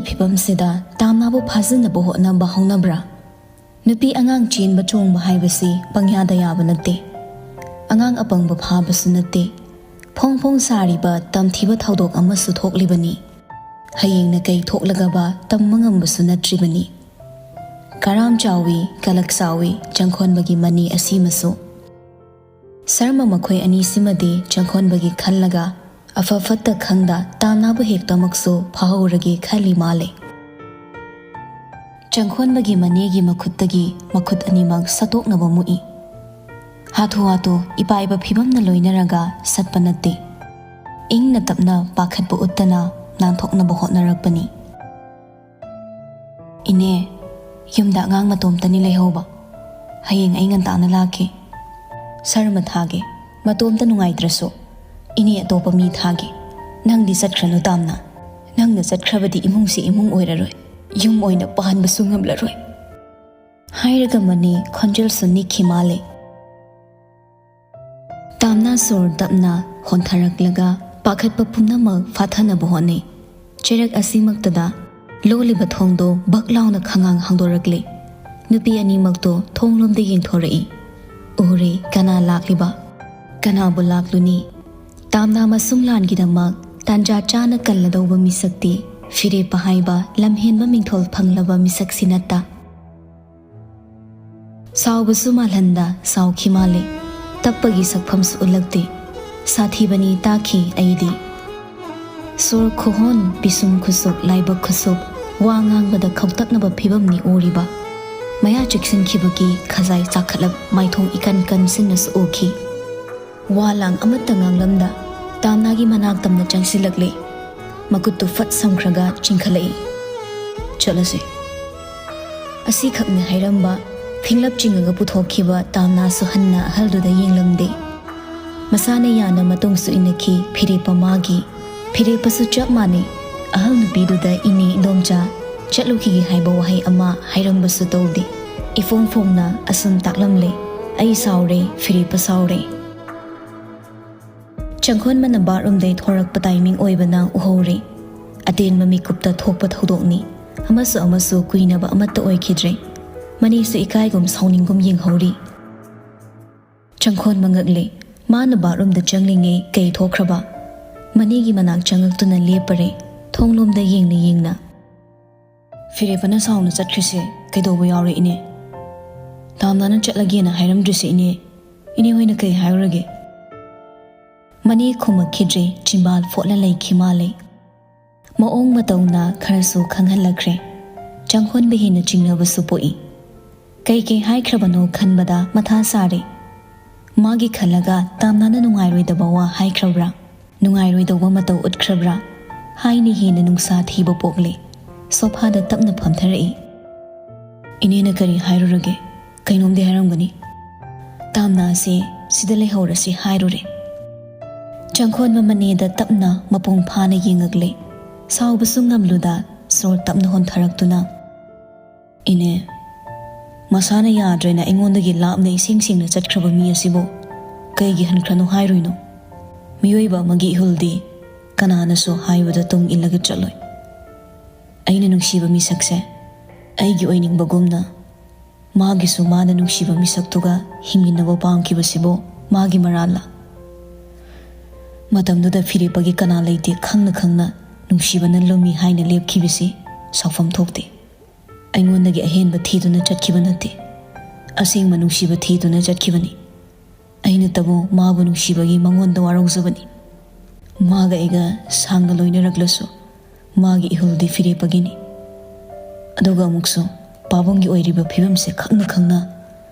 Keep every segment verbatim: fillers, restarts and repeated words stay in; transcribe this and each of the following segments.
ꯐꯤꯕꯝꯁꯤꯗ ꯇꯥꯝꯅꯥꯕꯨ ꯐꯥꯖꯤꯟꯅꯕ ꯍꯣꯠꯅꯕ ꯍꯧꯅꯕ꯭ꯔꯥ? ꯅꯨꯄꯤ ꯑꯉꯥꯡ ꯆꯦꯟꯕ ꯆꯣꯡꯕ ꯍꯥꯏꯕꯁꯤ ꯄꯪꯌꯥꯗ ꯌꯥꯕ ꯅꯠꯇꯦ꯫ ꯑꯉꯥꯡ ꯑꯄꯪꯕ ꯐꯥꯕꯁꯨ ꯅꯠꯇꯦ꯫ ꯐꯣꯡ ꯐꯣꯡ ꯁꯥꯔꯤꯕ ꯇꯝꯊꯤꯕ ꯊꯧꯗꯣꯛ ꯑꯃꯁꯨ ꯊꯣꯛꯂꯤꯕꯅꯤ꯫ ꯍꯌꯦꯡꯅ ꯀꯩ ꯊꯣꯛꯂꯒꯕ ꯇꯝꯕ ꯉꯝꯕꯁꯨ ꯅꯠꯇ꯭ꯔꯤꯕꯅꯤ꯫ ꯀꯔꯥꯝ ꯆꯥꯎꯏ, ꯀꯂꯛ ꯆꯥꯎꯏ ꯆꯪꯈꯣꯟꯕꯒꯤ ꯃꯅꯦ ꯑꯁꯤꯃꯁꯨ꯫ ꯁꯔꯃ ꯃꯈꯣꯏ ꯑꯅꯤꯁꯤꯃꯗꯤ ꯆꯪꯈꯣꯟꯕꯒꯤ ꯈꯜꯂꯒ ꯑꯐ ꯐꯠꯇ ꯈꯪꯗ ꯇꯥꯝꯅꯥꯕꯨ ꯍꯦꯛꯇꯃꯛꯁꯨ ꯐꯥꯍꯧꯔꯒꯦ ꯈꯜꯂꯤ ꯃꯥꯜꯂꯦ꯫ ꯆꯪꯈꯣꯟꯕꯒꯤ ꯃꯅꯦꯒꯤ ꯃꯈꯨꯠꯇꯒꯤ ꯃꯈꯨꯠ ꯑꯅꯤꯃꯛ ꯁꯠꯇꯣꯛꯅꯕ ꯃꯨꯛꯏ꯫ ꯍꯥꯊꯨ ꯍꯥꯊꯨ ꯏꯄꯥꯏꯕ ꯐꯤꯕꯝꯅ ꯂꯣꯏꯅꯔꯒ ꯁꯠꯄ ꯅꯠꯇꯦ꯫ ꯏꯪꯅ ꯇꯞꯅ ꯄꯥꯈꯠꯄ ꯎꯠꯇꯅ ꯅꯥꯟꯊꯣꯛꯅꯕ ꯍꯣꯠꯅꯔꯛꯄꯅꯤ꯫ "ꯏꯅꯦ, ꯌꯨꯝꯗ ꯑꯉꯥꯡ ꯃꯇꯣꯝꯇꯅꯤ ꯂꯩꯍꯧꯕ꯫ ꯍꯌꯦꯡ ꯑꯩ ꯉꯟꯇꯥꯅ ꯂꯥꯛꯀꯦ꯫ ꯁꯔꯃ ꯊꯥꯒꯦ꯫ ꯃꯇꯣꯝꯇ ꯅꯨꯡꯉꯥꯏꯇ꯭ꯔꯁꯨ꯫ ꯏꯅꯦ, ꯑꯇꯣꯞꯄ ꯃꯤ ꯊꯥꯒꯦ꯫ ꯅꯪꯗꯤ ꯆꯠꯈ꯭ꯔꯅꯨ, ꯇꯥꯝꯅꯥ꯫ ꯅꯪꯅ ꯆꯠꯈ꯭ꯔꯕꯗꯤ ꯏꯃꯨꯡꯁꯤ ꯏꯃꯨꯡ ꯑꯣꯏꯔꯔꯣꯏ꯫ ꯌꯨꯝ ꯑꯣꯏꯅ ꯄꯥꯟꯕꯁꯨ ꯉꯝꯂꯔꯣꯏ"꯫ ꯍꯥꯏꯔꯒ ꯃꯅꯦ ꯈꯣꯟꯖꯦꯜꯁꯨ ꯅꯤꯛꯈꯤ ꯃꯥꯜꯂꯦ꯫ ꯇꯥꯝꯅꯥ ꯁꯣꯔ ꯇꯞꯅ ꯍꯣꯟꯊꯔꯛꯂꯒ ꯄꯥꯈꯠꯄ ꯄꯨꯝꯅꯃꯛ ꯐꯥꯊꯅꯕ ꯍꯣꯠꯅꯩ꯫ ꯆꯩꯔꯛ ꯑꯁꯤꯃꯛꯇꯗ ꯂꯣꯜꯂꯤꯕ ꯊꯣꯡꯗꯣ ꯕꯛ ꯂꯥꯎꯅ ꯈꯪꯉꯥꯡ ꯍꯥꯡꯗꯣꯔꯛꯂꯦ꯫ ꯅꯨꯄꯤ ꯑꯅꯤꯃꯛꯇꯣ ꯊꯣꯡꯂꯣꯝꯗ ꯌꯦꯡꯊꯣꯔꯛꯏ꯫ ꯎꯔꯦ, ꯀꯅꯥ ꯂꯥꯛꯂꯤꯕ? ꯀꯅꯥꯕꯨ ꯂꯥꯛꯂꯨꯅꯤ? ꯇꯥꯝꯅꯥ ꯃꯁꯨꯡ ꯂꯥꯟꯒꯤꯗꯃꯛ ꯇꯥꯟꯖꯥ ꯆꯥꯅ ꯀꯜꯂꯗꯧꯕ ꯃꯤꯁꯛꯇꯤ ꯐꯤꯔꯦꯞꯄ ꯍꯥꯏꯕ ꯂꯝꯍꯦꯟꯕ ꯃꯤꯡꯊꯣꯜ ꯐꯪꯂꯕ ꯃꯤꯁꯛꯁꯤ ꯅꯠꯇ꯫ ꯁꯥꯎꯕꯁꯨ ꯃꯥꯜꯍꯟꯗ ꯁꯥꯎꯈꯤ ꯃꯥꯜꯂꯦ꯫ ꯇꯞꯄꯒꯤ ꯁꯛꯐꯝꯁꯨ ꯎꯠꯂꯛꯇꯦ꯫ ꯁꯥꯊꯤꯕꯅꯤ ꯇꯥꯈꯤ ꯑꯩꯗꯤ꯫ ꯁꯣꯔ ꯈꯨꯍꯣꯟ, ꯄꯤꯁꯨꯝ ꯈꯨꯁꯨꯞ, ꯂꯥꯏꯕꯛ ꯈꯨꯁꯨꯞ, ꯋꯥ ꯉꯥꯡꯕꯗ ꯈꯧꯇꯛꯅꯕ ꯐꯤꯕꯝꯅꯤ ꯎꯔꯤꯕ꯫ ꯃꯌꯥ ꯆꯦꯛꯁꯤꯟꯈꯤꯕꯒꯤ ꯈꯖꯥꯏ ꯆꯥꯈꯠꯂꯞ ꯃꯥꯏꯊꯣꯡ ꯏꯀꯟ ꯀꯟꯁꯤꯟꯅꯁꯨ ꯎꯈꯤ꯫ ꯋꯥ ꯂꯥꯡ ꯑꯃꯠꯇ ꯉꯥꯡꯂꯝꯗ ꯇꯥꯝꯅꯥꯒꯤ ꯃꯅꯥꯛ ꯇꯝꯅ ꯆꯪꯁꯤꯜꯂꯛꯂꯦ꯫ ꯃꯈꯨꯠꯇꯨ ꯐꯠ ꯁꯝꯈ꯭ꯔꯒ ꯆꯤꯡꯈꯠꯂꯛꯏ꯫ "ꯆꯠꯂꯁꯤ"꯫ ꯑꯁꯤꯈꯛꯅꯤ ꯍꯥꯏꯔꯝꯕ, ꯐꯤꯡꯂꯞ ꯆꯤꯡꯉꯒ ꯄꯨꯊꯣꯛꯈꯤꯕ ꯇꯥꯝꯅꯥꯁꯨ ꯍꯟꯅ ꯑꯍꯜꯗꯨꯗ ꯌꯦꯡꯂꯝꯗꯦ꯫ ꯃꯁꯥꯅ ꯌꯥꯅ ꯃꯇꯨꯡꯁꯨ ꯏꯟꯅꯈꯤ ꯐꯤꯔꯦꯞꯄ ꯃꯥꯒꯤ꯫ ꯐꯤꯔꯦꯞꯄꯁꯨ ꯆꯞ ꯃꯥꯟꯅꯩ꯫ ꯑꯍꯜ ꯅꯨꯄꯤꯗꯨꯗ "ꯏꯅꯦ, ꯏꯗꯣꯝꯆꯥ, ꯆꯠꯂꯨꯈꯤꯒꯦ" ꯍꯥꯏꯕ ꯋꯥꯍꯩ ꯑꯃ ꯍꯥꯏꯔꯝꯕꯁꯨ ꯇꯧꯗꯦ꯫ ꯏꯐꯣꯡ ꯐꯣꯡꯅ ꯑꯁꯨꯝ ꯇꯥꯛꯂꯝꯂꯦ, "ꯑꯩ ꯁꯥꯎꯔꯦ, ꯐꯤꯔꯦꯞꯄ ꯁꯥꯎꯔꯦ"꯫ ꯆꯪꯈꯣꯟꯕꯅ ꯕꯥꯠꯔꯨꯝꯗꯩ ꯊꯣꯔꯛꯄ ꯇꯥꯏꯃꯤꯡ ꯑꯣꯏꯕꯅ ꯎꯍꯧꯔꯦ꯫ ꯑꯇꯦꯟꯕ ꯃꯤꯀꯨꯞꯇ ꯊꯣꯛꯄ ꯊꯧꯗꯣꯛꯅꯤ꯫ ꯑꯃꯁꯨ ꯑꯃꯁꯨ ꯀꯨꯏꯅꯕ ꯑꯃꯠꯇ ꯑꯣꯏꯈꯤꯗ꯭ꯔꯦ꯫ ꯃꯅꯤꯁꯨ ꯏꯀꯥꯏꯒꯨꯝ ꯁꯥꯎꯅꯤꯡꯒꯨꯝ ꯌꯦꯡꯍꯧꯔꯤ꯫ ꯆꯪꯈꯣꯟꯕ ꯉꯛꯂꯦ꯫ ꯃꯥꯅ ꯕꯥꯠꯔꯨꯝꯗ ꯆꯪꯂꯤꯉꯩ ꯀꯩ ꯊꯣꯛꯈ꯭ꯔꯕ? ꯃꯅꯤꯒꯤ ꯃꯅꯥꯛ ꯆꯪꯉꯛꯇꯨꯅ ꯂꯦꯞꯄꯔꯦ, ꯊꯣꯡꯂꯣꯝꯗ ꯌꯦꯡꯅ ꯌꯦꯡꯅ꯫ "ꯐꯤꯔꯦꯞꯄꯅ ꯁꯥꯎꯅ ꯆꯠꯈ꯭ꯔꯤꯁꯦ ꯀꯩꯗꯧꯕ ꯌꯥꯎꯔꯦ, ꯏꯅꯦ? ꯇꯥꯝꯅꯥꯅ ꯆꯠꯂꯒꯦꯅ ꯍꯥꯏꯔꯝꯗ꯭ꯔꯤꯁꯦ, ꯏꯅꯦ? ꯏꯅꯦ ꯍꯣꯏꯅ ꯀꯩ ꯍꯥꯏꯔꯨꯔꯒꯦ?" ꯃꯅꯤ ꯈꯨꯝꯃꯛꯈꯤꯗ꯭ꯔꯦ, ꯆꯤꯝꯕꯥꯜ ꯐꯣꯠꯂ ꯂꯩꯈꯤ ꯃꯥꯜꯂꯦ꯫ ꯃꯑꯣꯡ ꯃꯇꯧꯅ ꯈꯔꯁꯨ ꯈꯪꯍꯜꯂꯛꯈ꯭ꯔꯦ꯫ ꯆꯪꯈꯣꯟꯕ ꯍꯦꯟꯅ ꯆꯤꯡꯅꯕꯁꯨ ꯄꯣꯛꯏ꯫ ꯀꯩ ꯀꯩ ꯍꯥꯏꯈ꯭ꯔꯕꯅꯣ ꯈꯟꯕꯗ ꯃꯊꯥ ꯁꯥꯔꯦ꯫ ꯃꯥꯒꯤ ꯈꯜꯂꯒ ꯇꯥꯝꯅꯥꯅ ꯅꯨꯡꯉꯥꯏꯔꯣꯏꯗꯕ ꯋꯥ ꯍꯥꯏꯈ꯭ꯔꯕ꯭ꯔꯥ? ꯅꯨꯡꯉꯥꯏꯔꯣꯏꯗꯧꯕ ꯃꯇꯧ ꯎꯠꯈ꯭ꯔꯕ꯭ꯔꯥ? ꯍꯥꯏꯅ ꯍꯦꯟꯅ ꯅꯨꯡꯁꯥ ꯊꯤꯕ ꯄꯣꯛꯂꯦ꯫ ꯁꯣꯐꯥꯗ ꯇꯞꯅ ꯐꯝꯊꯔꯛꯏ꯫ "ꯏꯅꯦꯅ ꯀꯔꯤ ꯍꯥꯏꯔꯨꯔꯒꯦ? ꯀꯩꯅꯣꯝꯗꯤ ꯍꯥꯏꯔꯝꯒꯅꯤ꯫ ꯇꯥꯝꯅꯥꯁꯦ ꯁꯤꯗ ꯂꯩꯍꯧꯔꯁꯤ ꯍꯥꯏꯔꯨꯔꯦ꯫" ꯆꯪꯈꯣꯟꯕ ꯃꯅꯤꯗ ꯇꯞꯅ ꯃꯄꯨꯡ ꯐꯥꯅ ꯌꯦꯡꯉꯛꯂꯦ꯫ ꯁꯥꯎꯕꯁꯨ ꯉꯝꯂꯨꯗ ꯁꯣꯔ ꯇꯞꯅ ꯍꯣꯟꯊꯔꯛꯇꯨꯅ, "ꯏꯅꯦ, ꯃꯁꯥꯅ ꯌꯥꯗ꯭ꯔꯦꯅ ꯑꯩꯉꯣꯟꯗꯒꯤ ꯂꯥꯞꯅ ꯏꯁꯦꯡ ꯁꯦꯡꯅ ꯆꯠꯈ꯭ꯔꯕ ꯃꯤ ꯑꯁꯤꯕꯨ ꯀꯩꯒꯤ ꯍꯟꯈ꯭ꯔꯅꯨ ꯍꯥꯏꯔꯨꯏꯅꯣ? ꯃꯤꯑꯣꯏꯕ ꯑꯃꯒꯤ ꯏꯍꯨꯜꯗꯤ ꯀꯅꯥꯅꯁꯨ ꯍꯥꯏꯕꯗ ꯇꯨꯡ ꯏꯜꯂꯒ ꯆꯠꯂꯣꯏ꯫ ꯑꯩꯅ ꯅꯨꯡꯁꯤꯕ ꯃꯤꯁꯛꯁꯦ ꯑꯩꯒꯤ ꯑꯣꯏꯅꯤꯡꯕꯒꯨꯝꯅ ꯃꯥꯒꯤꯁꯨ ꯃꯥꯅ ꯅꯨꯡꯁꯤꯕ ꯃꯤꯁꯛꯇꯨꯒ ꯍꯤꯡꯃꯤꯟꯅꯕ ꯄꯥꯝꯈꯤꯕꯁꯤꯕꯨ ꯃꯥꯒꯤ ꯃꯔꯥꯜꯂ? ꯃꯇꯝꯗꯨꯗ ꯐꯤꯔꯦꯞꯄꯒꯤ ꯀꯅꯥ ꯂꯩꯇꯦ ꯈꯪꯅ ꯈꯪꯅ ꯅꯨꯡꯁꯤꯕꯅ ꯂꯨꯝꯃꯤ ꯍꯥꯏꯅ ꯂꯦꯞꯈꯤꯕꯁꯤ ꯁꯥꯎꯐꯝ ꯊꯣꯛꯇꯦ꯫ ꯑꯩꯉꯣꯟꯗꯒꯤ ꯑꯍꯦꯟꯕ ꯊꯤꯗꯨꯅ ꯆꯠꯈꯤꯕ ꯅꯠꯇꯦ, ꯑꯁꯦꯡꯕ ꯅꯨꯡꯁꯤꯕ ꯊꯤꯗꯨꯅ ꯆꯠꯈꯤꯕꯅꯤ꯫ ꯑꯩꯅꯇꯕꯨ ꯃꯥꯕꯨ ꯅꯨꯡꯁꯤꯕꯒꯤ ꯃꯉꯣꯟꯗ ꯋꯥꯔꯧꯖꯕꯅꯤ꯫ ꯃꯥꯒ ꯑꯩꯒ ꯁꯥꯡꯅ ꯂꯣꯏꯅꯔꯛꯂꯁꯨ ꯃꯥꯒꯤ ꯏꯍꯨꯜꯗꯤ ꯐꯤꯔꯦꯞꯄꯒꯤꯅꯤ꯫ ꯑꯗꯨꯒ ꯑꯃꯨꯛꯁꯨ ꯄꯥꯕꯨꯡꯒꯤ ꯑꯣꯏꯔꯤꯕ ꯐꯤꯕꯝꯁꯦ ꯈꯪꯅ ꯈꯪꯅ,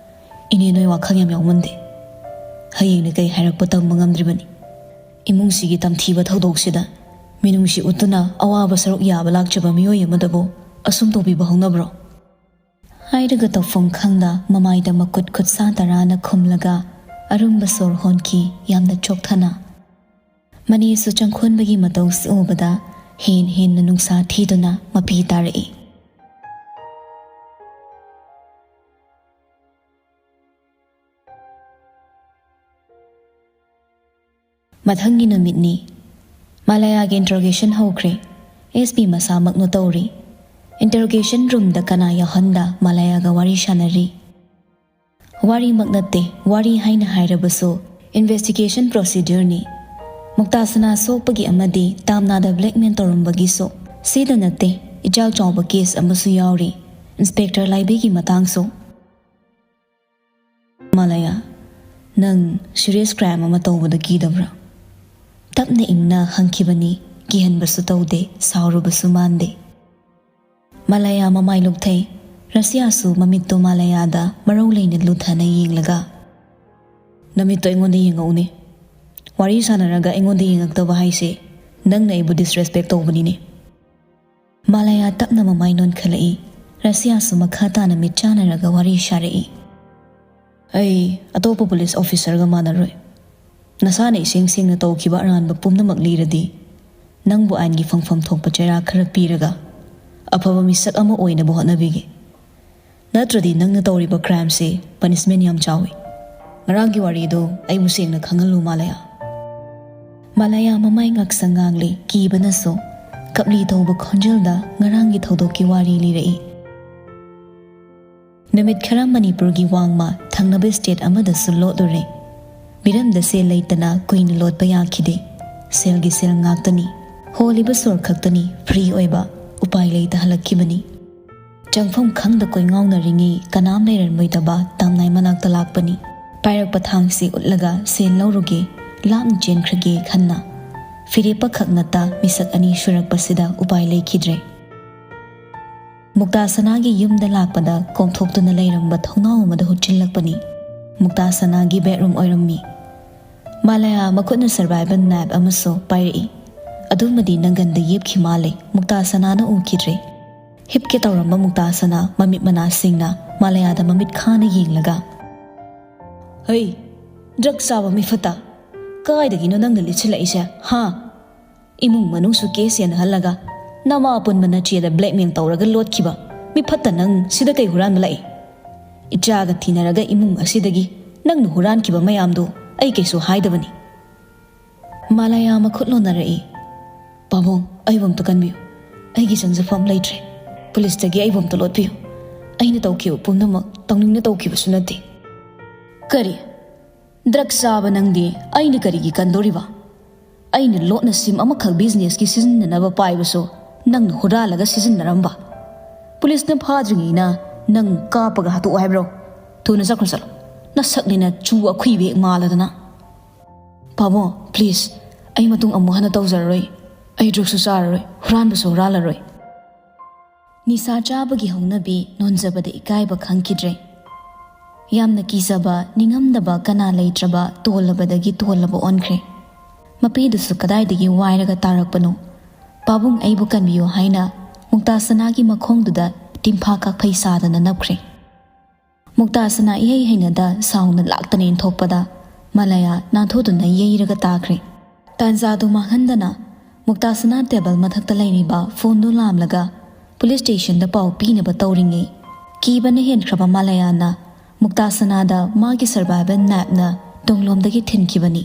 ꯏꯅꯦ, ꯅꯣꯏ ꯋꯥꯈꯜ ꯌꯥꯝ ꯌꯥꯎꯃꯟꯗꯦ꯫ ꯍꯌꯦꯡꯅ ꯀꯩ ꯍꯥꯏꯔꯛꯄ ꯇꯝꯕ ꯉꯝꯗ꯭ꯔꯤꯕꯅꯤ꯫ ꯏꯃꯨꯡꯁꯤꯒꯤ ꯇꯝꯊꯤꯕ ꯊꯧꯗꯣꯛꯁꯤꯗ ꯃꯤꯅꯨꯡꯁꯤ ꯎꯠꯇꯨꯅ ꯑꯋꯥꯕ ꯁꯔꯨꯛ ꯌꯥꯕ ꯂꯥꯛꯆꯕ ꯃꯤꯑꯣꯏ ꯑꯃꯗꯕꯨ ꯑꯁꯨꯝ ꯇꯧꯕꯤꯕ ꯍꯧꯅꯕ꯭ꯔꯣ?" ꯍꯥꯏꯔꯒ ꯇꯧꯐꯝ ꯈꯪꯗ ꯃꯃꯥꯏꯗ ꯃꯈꯨꯠ ꯈꯨꯠꯁꯥ ꯇꯔꯥꯅ ꯈꯨꯝꯂꯒ ꯑꯔꯨꯝꯕ ꯁꯣꯔ ꯍꯣꯟꯈꯤ, ꯌꯥꯝꯅ ꯆꯣꯛꯊꯅ꯫ ꯃꯅꯤꯁꯨ ꯆꯪꯈꯣꯟꯕꯒꯤ ꯃꯇꯧꯁꯤ ꯎꯕꯗ ꯍꯦꯟ ꯍꯦꯟꯅ ꯅꯨꯡꯁꯥ ꯊꯤꯗꯨꯅ ꯃꯄꯤ ꯇꯥꯔꯛꯏ꯫ ꯃꯊꯪꯒꯤ ꯅꯨꯃꯤꯠꯅꯤ꯫ ꯃꯥꯂꯥꯌꯥꯒꯤ ꯏꯟꯇ꯭ꯔꯣꯒꯦꯁꯟ ꯍꯧꯈ꯭ꯔꯦ꯫ ꯑꯦꯁ ꯄꯤ ꯃꯁꯥꯃꯛꯅ ꯇꯧꯔꯤ꯫ ꯏꯟꯇꯔꯣꯒꯦꯁꯟ ꯔꯨꯝꯗ ꯀꯅꯥ ꯌꯥꯎꯍꯟꯗ ꯃꯥꯂꯥꯌꯥꯒ ꯋꯥꯔꯤ ꯁꯥꯟꯅꯔꯤ꯫ ꯋꯥꯔꯤꯃꯛ ꯅꯠꯇꯦ, ꯋꯥꯔꯤ ꯍꯥꯏꯅ ꯍꯥꯏꯔꯕꯁꯨ ꯏꯟꯚꯦꯁꯇꯤꯒꯦꯁꯟ ꯄ꯭ꯔꯣꯁꯤꯗ꯭ꯌꯨꯔꯅꯤ꯫ ꯃꯨꯛꯇꯥꯁꯅꯥ ꯁꯣꯛꯄꯒꯤ ꯑꯃꯗꯤ ꯇꯥꯝꯅꯥꯗ ꯕ꯭ꯂꯦꯛꯃꯦꯜ ꯇꯧꯔꯝꯕꯒꯤꯁꯨ꯫ ꯁꯤꯗ ꯅꯠꯇꯦ, ꯏꯆꯥꯎ ꯆꯥꯎꯕ ꯀꯦꯁ ꯑꯃꯁꯨ ꯌꯥꯎꯔꯤ, ꯏꯟꯁꯄꯦꯛꯇꯔ ꯂꯥꯏꯕꯤꯒꯤ ꯃꯇꯥꯡꯁꯨ꯫ ꯃꯥꯂꯥꯌꯥ, ꯅꯪ ꯁꯤꯔꯤꯌꯁ ꯀ꯭ꯔꯥꯏꯝ ꯑꯃ ꯇꯧꯕꯗ ꯀꯤꯗꯕ꯭ꯔꯥ? ꯇꯞꯅ ꯏꯪꯅ ꯍꯪꯈꯤꯕꯅꯤ꯫ ꯀꯤꯍꯟꯕꯁꯨ ꯇꯧꯗꯦ, ꯁꯥꯎꯔꯨꯕꯁꯨ ꯃꯥꯟꯗꯦ꯫ ꯃꯥꯂꯥꯌꯥ ꯃꯃꯥꯏ ꯂꯨꯞꯊꯩ꯫ ꯔꯁꯤꯌꯥꯁꯨ ꯃꯃꯤꯠꯇꯨ ꯃꯥꯂꯥꯌꯥꯗ ꯃꯔꯧ ꯂꯩꯅ ꯂꯨꯊꯅ ꯌꯦꯡꯂꯒ, "ꯅꯃꯤꯠꯇꯣ ꯑꯩꯉꯣꯟꯗ ꯌꯦꯡꯉꯛꯎꯅꯦ꯫ ꯋꯥꯔꯤ ꯁꯥꯟꯅꯔꯒ ꯑꯩꯉꯣꯟꯗ ꯌꯦꯡꯉꯛꯇꯕ ꯍꯥꯏꯁꯦ ꯅꯪꯅ ꯑꯩꯕꯨ ꯗꯤꯁꯔꯦꯁꯄꯦꯛ ꯇꯧꯕꯅꯤꯅꯦ꯫" ꯃꯥꯂꯥꯌꯥ ꯇꯞꯅ ꯃꯃꯥꯏ ꯅꯣꯟꯈꯠꯂꯛꯏ꯫ ꯔꯁꯤꯌꯥꯁꯨ ꯃꯈꯥ ꯇꯥꯅ ꯃꯤꯠ ꯆꯥꯟꯅꯔꯒ ꯋꯥꯔꯤ ꯁꯥꯔꯛꯏ꯫ "ꯑꯩ ꯑꯇꯣꯞꯄ ꯄꯨꯂꯤꯁ ꯑꯣꯐꯤꯁꯔꯒ ꯃꯥꯟꯅꯔꯣꯏ꯫ ꯅꯁꯥꯅ ꯏꯁꯦꯡ ꯁꯦꯡꯅ ꯇꯧꯈꯤꯕ ꯑꯔꯥꯟꯕ ꯄꯨꯝꯅꯃꯛ ꯂꯤꯔꯗꯤ, ꯅꯪꯕꯨ ꯑꯥꯏꯟꯒꯤ ꯐꯪꯐꯝ ꯊꯣꯛꯄ ꯆꯩꯔꯥꯛ ꯈꯔ ꯄꯤꯔꯒ ꯑꯐꯕ ꯃꯤꯁꯛ ꯑꯃ ꯑꯣꯏꯅꯕ ꯍꯣꯠꯅꯕꯤꯒꯦ꯫ ꯅꯠꯇ꯭ꯔꯗꯤ ꯅꯪꯅ ꯇꯧꯔꯤꯕ ꯀ꯭ꯔꯥꯏꯝꯁꯦ ꯄꯅꯤꯁꯃꯦꯟ ꯌꯥꯝ ꯆꯥꯎꯏ꯫ ꯉꯔꯥꯡꯒꯤ ꯋꯥꯔꯤꯗꯣ ꯑꯩꯕꯨ ꯁꯦꯡꯅ ꯈꯪꯍꯜꯂꯨ, ꯃꯥꯂꯥꯌꯥ꯫" ꯃꯥꯂꯥꯌꯥ ꯃꯃꯥꯏ ꯉꯥꯛꯁꯪ ꯉꯥꯡꯂꯤ, ꯀꯤꯕꯅꯁꯨ꯫ ꯀꯞꯂꯤ ꯇꯧꯕ ꯈꯣꯟꯖꯦꯜꯗ ꯉꯔꯥꯡꯒꯤ ꯊꯧꯗꯣꯛꯀꯤ ꯋꯥꯔꯤ ꯂꯤꯔꯛꯏ꯫ ꯅꯨꯃꯤꯠ ꯈꯔ ꯃꯅꯤꯄꯨꯔꯒꯤ ꯋꯥꯡꯃ ꯊꯪꯅꯕ ꯁ꯭ꯇꯦꯠ ꯑꯃꯗꯁꯨ ꯂꯣꯠꯂꯨꯔꯦ꯫ ꯃꯤꯔꯝꯗ ꯁꯦꯜ ꯂꯩꯇꯅ ꯀꯨꯏꯅ ꯂꯣꯠꯄ ꯌꯥꯈꯤꯗꯦ꯫ ꯁꯦꯜꯒꯤ ꯁꯦꯜ ꯉꯥꯛꯇꯅꯤ꯫ ꯍꯣꯜꯂꯤꯕ ꯁꯣꯔ ꯈꯛꯇꯅꯤ ꯐ꯭ꯔꯤ ꯑꯣꯏꯕ꯫ ꯎꯄꯥꯏ ꯂꯩꯇ ꯍꯜꯂꯛꯈꯤꯕꯅꯤ꯫ ꯆꯪꯐꯝ ꯈꯪꯗ ꯀꯣꯏꯉꯥꯎꯅꯔꯤꯉꯩ ꯀꯅꯥꯝ ꯂꯩꯔꯝꯂꯣꯏꯗꯕ ꯇꯥꯝꯅꯥꯏ ꯃꯅꯥꯛꯇ ꯂꯥꯛꯄꯅꯤ꯫ ꯄꯥꯏꯔꯛꯄ ꯊꯥꯡꯁꯤ ꯎꯠꯂꯒ ꯁꯦꯜ ꯂꯧꯔꯨꯒꯦ, ꯂꯥꯞꯅ ꯆꯦꯟꯈ꯭ꯔꯒꯦ ꯈꯟꯅ꯫ ꯐꯤꯔꯦꯞꯄ ꯈꯛ ꯅꯠꯇ ꯃꯤꯁꯛ ꯑꯅꯤ ꯁꯨꯔꯛꯄꯁꯤꯗ ꯎꯄꯥꯏ ꯂꯩꯈꯤꯗ꯭ꯔꯦ꯫ ꯃꯨꯛꯇꯥ ꯁꯅꯥꯒꯤ ꯌꯨꯝꯗ ꯂꯥꯛꯄꯗ ꯀꯣꯝꯊꯣꯛꯇꯨꯅ ꯂꯩꯔꯝꯕ ꯊꯣꯡꯅꯥꯎ ꯑꯃꯗ ꯍꯨꯠꯆꯤꯜꯂꯛꯄꯅꯤ꯫ ꯃꯨꯛꯇꯥ ꯁꯅꯥꯒꯤ ꯕꯦꯗꯔꯨꯝ ꯑꯣꯏꯔꯝꯃꯤ꯫ ꯃꯥꯂꯥꯌꯥ ꯃꯈꯨꯠꯅ ꯁꯔꯚꯥꯏꯚꯦꯜ ꯅꯥꯏꯐ ꯑꯃꯁꯨ ꯄꯥꯏꯔꯛꯏ꯫ ꯑꯗꯨꯃꯗꯤ ꯅꯪꯒꯟꯗ ꯌꯦꯞꯈꯤ ꯃꯥꯜꯂꯦ꯫ ꯃꯨꯛꯇꯥ ꯁꯅꯥꯅ ꯎꯈꯤꯗ꯭ꯔꯦ꯫ ꯍꯤꯞꯀꯦ ꯇꯧꯔꯝꯕ ꯃꯨꯛꯇꯥ ꯁꯅꯥ ꯃꯃꯤꯠ ꯃꯅꯥꯁꯤꯡꯅ ꯃꯥꯂꯥꯌꯥꯗ ꯃꯃꯤꯠ ꯈꯥꯅ ꯌꯦꯡꯂꯒ, "ꯍꯩ, ꯗ꯭ꯔꯒ ꯆꯥꯕ ꯃꯤꯐꯠꯇ, ꯀꯥꯏꯗꯒꯤꯅꯣ ꯅꯪꯅ ꯂꯤꯠꯁꯤꯜꯂꯛꯏꯁꯦ, ꯍꯥ? ꯏꯃꯨꯡ ꯃꯅꯨꯡꯁꯨ ꯀꯦꯁ ꯌꯦꯟꯅꯍꯜꯂꯒ, ꯅꯃꯥ ꯑꯄꯨꯟꯕ ꯅꯆꯦꯗ ꯕ꯭ꯂꯦꯛꯃꯦꯜ ꯇꯧꯔꯒ ꯂꯣꯠꯈꯤꯕ ꯃꯤꯐꯠꯇ ꯅꯪ ꯁꯤꯗ ꯀꯩ ꯍꯨꯔꯥꯟꯕ ꯂꯥꯛꯏ? ꯏꯆꯥꯒ ꯊꯤꯅꯔꯒ ꯏꯃꯨꯡ ꯑꯁꯤꯗꯒꯤ ꯅꯪꯅ ꯍꯨꯔꯥꯟꯈꯤꯕ ꯃꯌꯥꯝꯗꯨ ꯑꯩ ꯀꯩꯁꯨ ꯍꯥꯏꯗꯕꯅꯤ꯫" ꯃꯥꯂꯥꯌꯥ ꯃꯈꯨꯠ ꯂꯣꯟꯅꯔꯛꯏ꯫ "ꯄꯥꯕꯨꯡ, ꯑꯩꯕꯨ ꯑꯝꯇ ꯀꯟꯕꯤꯌꯨ꯫ ꯑꯩꯒꯤ ꯆꯪꯖꯐꯝ ꯂꯩꯇ꯭ꯔꯦ꯫ ꯄꯨꯂꯤꯁꯇꯒꯤ ꯑꯩꯕꯨ ꯑꯝꯇ ꯂꯣꯠꯄꯤꯌꯨ꯫ ꯑꯩꯅ ꯇꯧꯈꯤꯕ ꯄꯨꯝꯅꯃꯛ ꯇꯧꯅꯤꯡꯅ ꯇꯧꯈꯤꯕꯁꯨ ꯅꯠꯇꯦ꯫ ꯀꯔꯤ? ꯗ꯭ꯔꯒ ꯆꯥꯕ ꯅꯪꯗꯤ ꯑꯩꯅ ꯀꯔꯤꯒꯤ ꯀꯟꯗꯣꯔꯤꯕ? ꯑꯩꯅ ꯂꯣꯠꯅ ꯁꯤꯝ ꯑꯃꯈꯛ ꯕꯤꯖꯤꯅꯦꯁꯀꯤ ꯁꯤꯖꯤꯟꯅꯅꯕ ꯄꯥꯏꯕꯁꯨ ꯅꯪꯅ ꯍꯨꯔꯥꯜꯂꯒ ꯁꯤꯖꯤꯟꯅꯔꯝꯕ꯫ ꯄꯨꯂꯤꯁꯅ ꯐꯥꯗ꯭ꯔꯤꯉꯩꯅ ꯅꯪ ꯀꯥꯞꯄꯒ ꯍꯥꯠꯇꯣꯛꯑꯣ ꯍꯥꯏꯕ꯭ꯔꯣ? ꯊꯨꯅ ꯆꯠꯈ꯭ꯔꯣ, ꯆꯠꯂꯣ꯫ ꯅꯁꯛꯅꯤꯅ ꯆꯨ ꯑꯈꯨꯏꯕ ꯍꯦꯛ ꯃꯥꯜꯂꯗꯅ꯫ ꯄꯥꯕꯨꯡ, please, ꯑꯩ ꯃꯇꯨꯡ ꯑꯃꯨꯛ ꯍꯟꯅ ꯇꯧꯖꯔꯔꯣꯏ꯫ ꯑꯩ ꯗ꯭ꯔꯒꯁꯨ ꯆꯥꯔꯔꯣꯏ, ꯍꯨꯔꯥꯟꯕꯁꯨ ꯍꯨꯔꯥꯜꯂꯔꯣꯏ꯫ ꯅꯤꯁꯥ ꯆꯥꯕꯒꯤ ꯍꯧꯅꯕꯤ ꯅꯣꯟꯖꯕꯗ ꯏꯀꯥꯏꯕ ꯈꯪꯈꯤꯗ꯭ꯔꯦ꯫ ꯌꯥꯝꯅ ꯀꯤꯖꯕ, ꯅꯤꯡꯉꯝꯗꯕ ꯀꯅꯥ ꯂꯩꯇ꯭ꯔꯕ ꯇꯣꯜꯂꯕꯗꯒꯤ ꯇꯣꯜꯂꯕ ꯑꯣꯟꯈ꯭ꯔꯦ꯫ ꯃꯄꯤꯗꯨꯁꯨ ꯀꯗꯥꯏꯗꯒꯤ ꯋꯥꯏꯔꯒ ꯇꯥꯔꯛꯄꯅꯣ? "ꯄꯥꯕꯨꯡ, ꯑꯩꯕꯨ ꯀꯟꯕꯤꯌꯨ" ꯍꯥꯏꯅ ꯃꯨꯛꯇꯥ ꯁꯅꯥꯒꯤ ꯃꯈꯣꯡꯗꯨꯗ ꯇꯤꯟꯐꯥ ꯀꯥꯛꯐꯩ ꯁꯥꯗꯅ ꯅꯞꯈ꯭ꯔꯦ꯫ ꯃꯨꯛꯇꯥ ꯁꯅꯥ ꯏꯍꯩ ꯍꯩꯅꯗ ꯁꯥꯎꯅ ꯂꯥꯛꯇꯅ ꯏꯟꯊꯣꯛꯄꯗ ꯃꯥꯂꯌꯥ ꯅꯥꯟꯊꯣꯛꯇꯨꯅ ꯌꯩꯔꯒ ꯇꯥꯈ꯭ꯔꯦ꯫ ꯇꯥꯟꯖꯥꯗꯨ ꯃꯥꯡꯍꯟꯗꯅ ꯃꯨꯛꯇꯥ ꯁꯅꯥ ꯇꯦꯕꯜ ꯃꯊꯛꯇ ꯂꯩꯔꯤꯕ ꯐꯣꯟꯗꯨ ꯂꯥꯝꯂꯒ ꯄꯨꯂꯤꯁ ꯁ꯭ꯇꯦꯁꯟꯗ ꯄꯥꯎ ꯄꯤꯅꯕ ꯇꯧꯔꯤꯉꯩ, ꯀꯤꯕꯅ ꯍꯦꯟꯈ꯭ꯔꯕ ꯃꯥꯂꯌꯥꯅ ꯃꯨꯛꯇꯥ ꯁꯅꯥꯗ ꯃꯥꯒꯤ ꯁꯔꯚꯥꯏꯚꯦꯜ ꯅꯥꯏꯐꯅ ꯇꯨꯡꯂꯣꯝꯗꯒꯤ ꯊꯤꯟꯈꯤꯕꯅꯤ꯫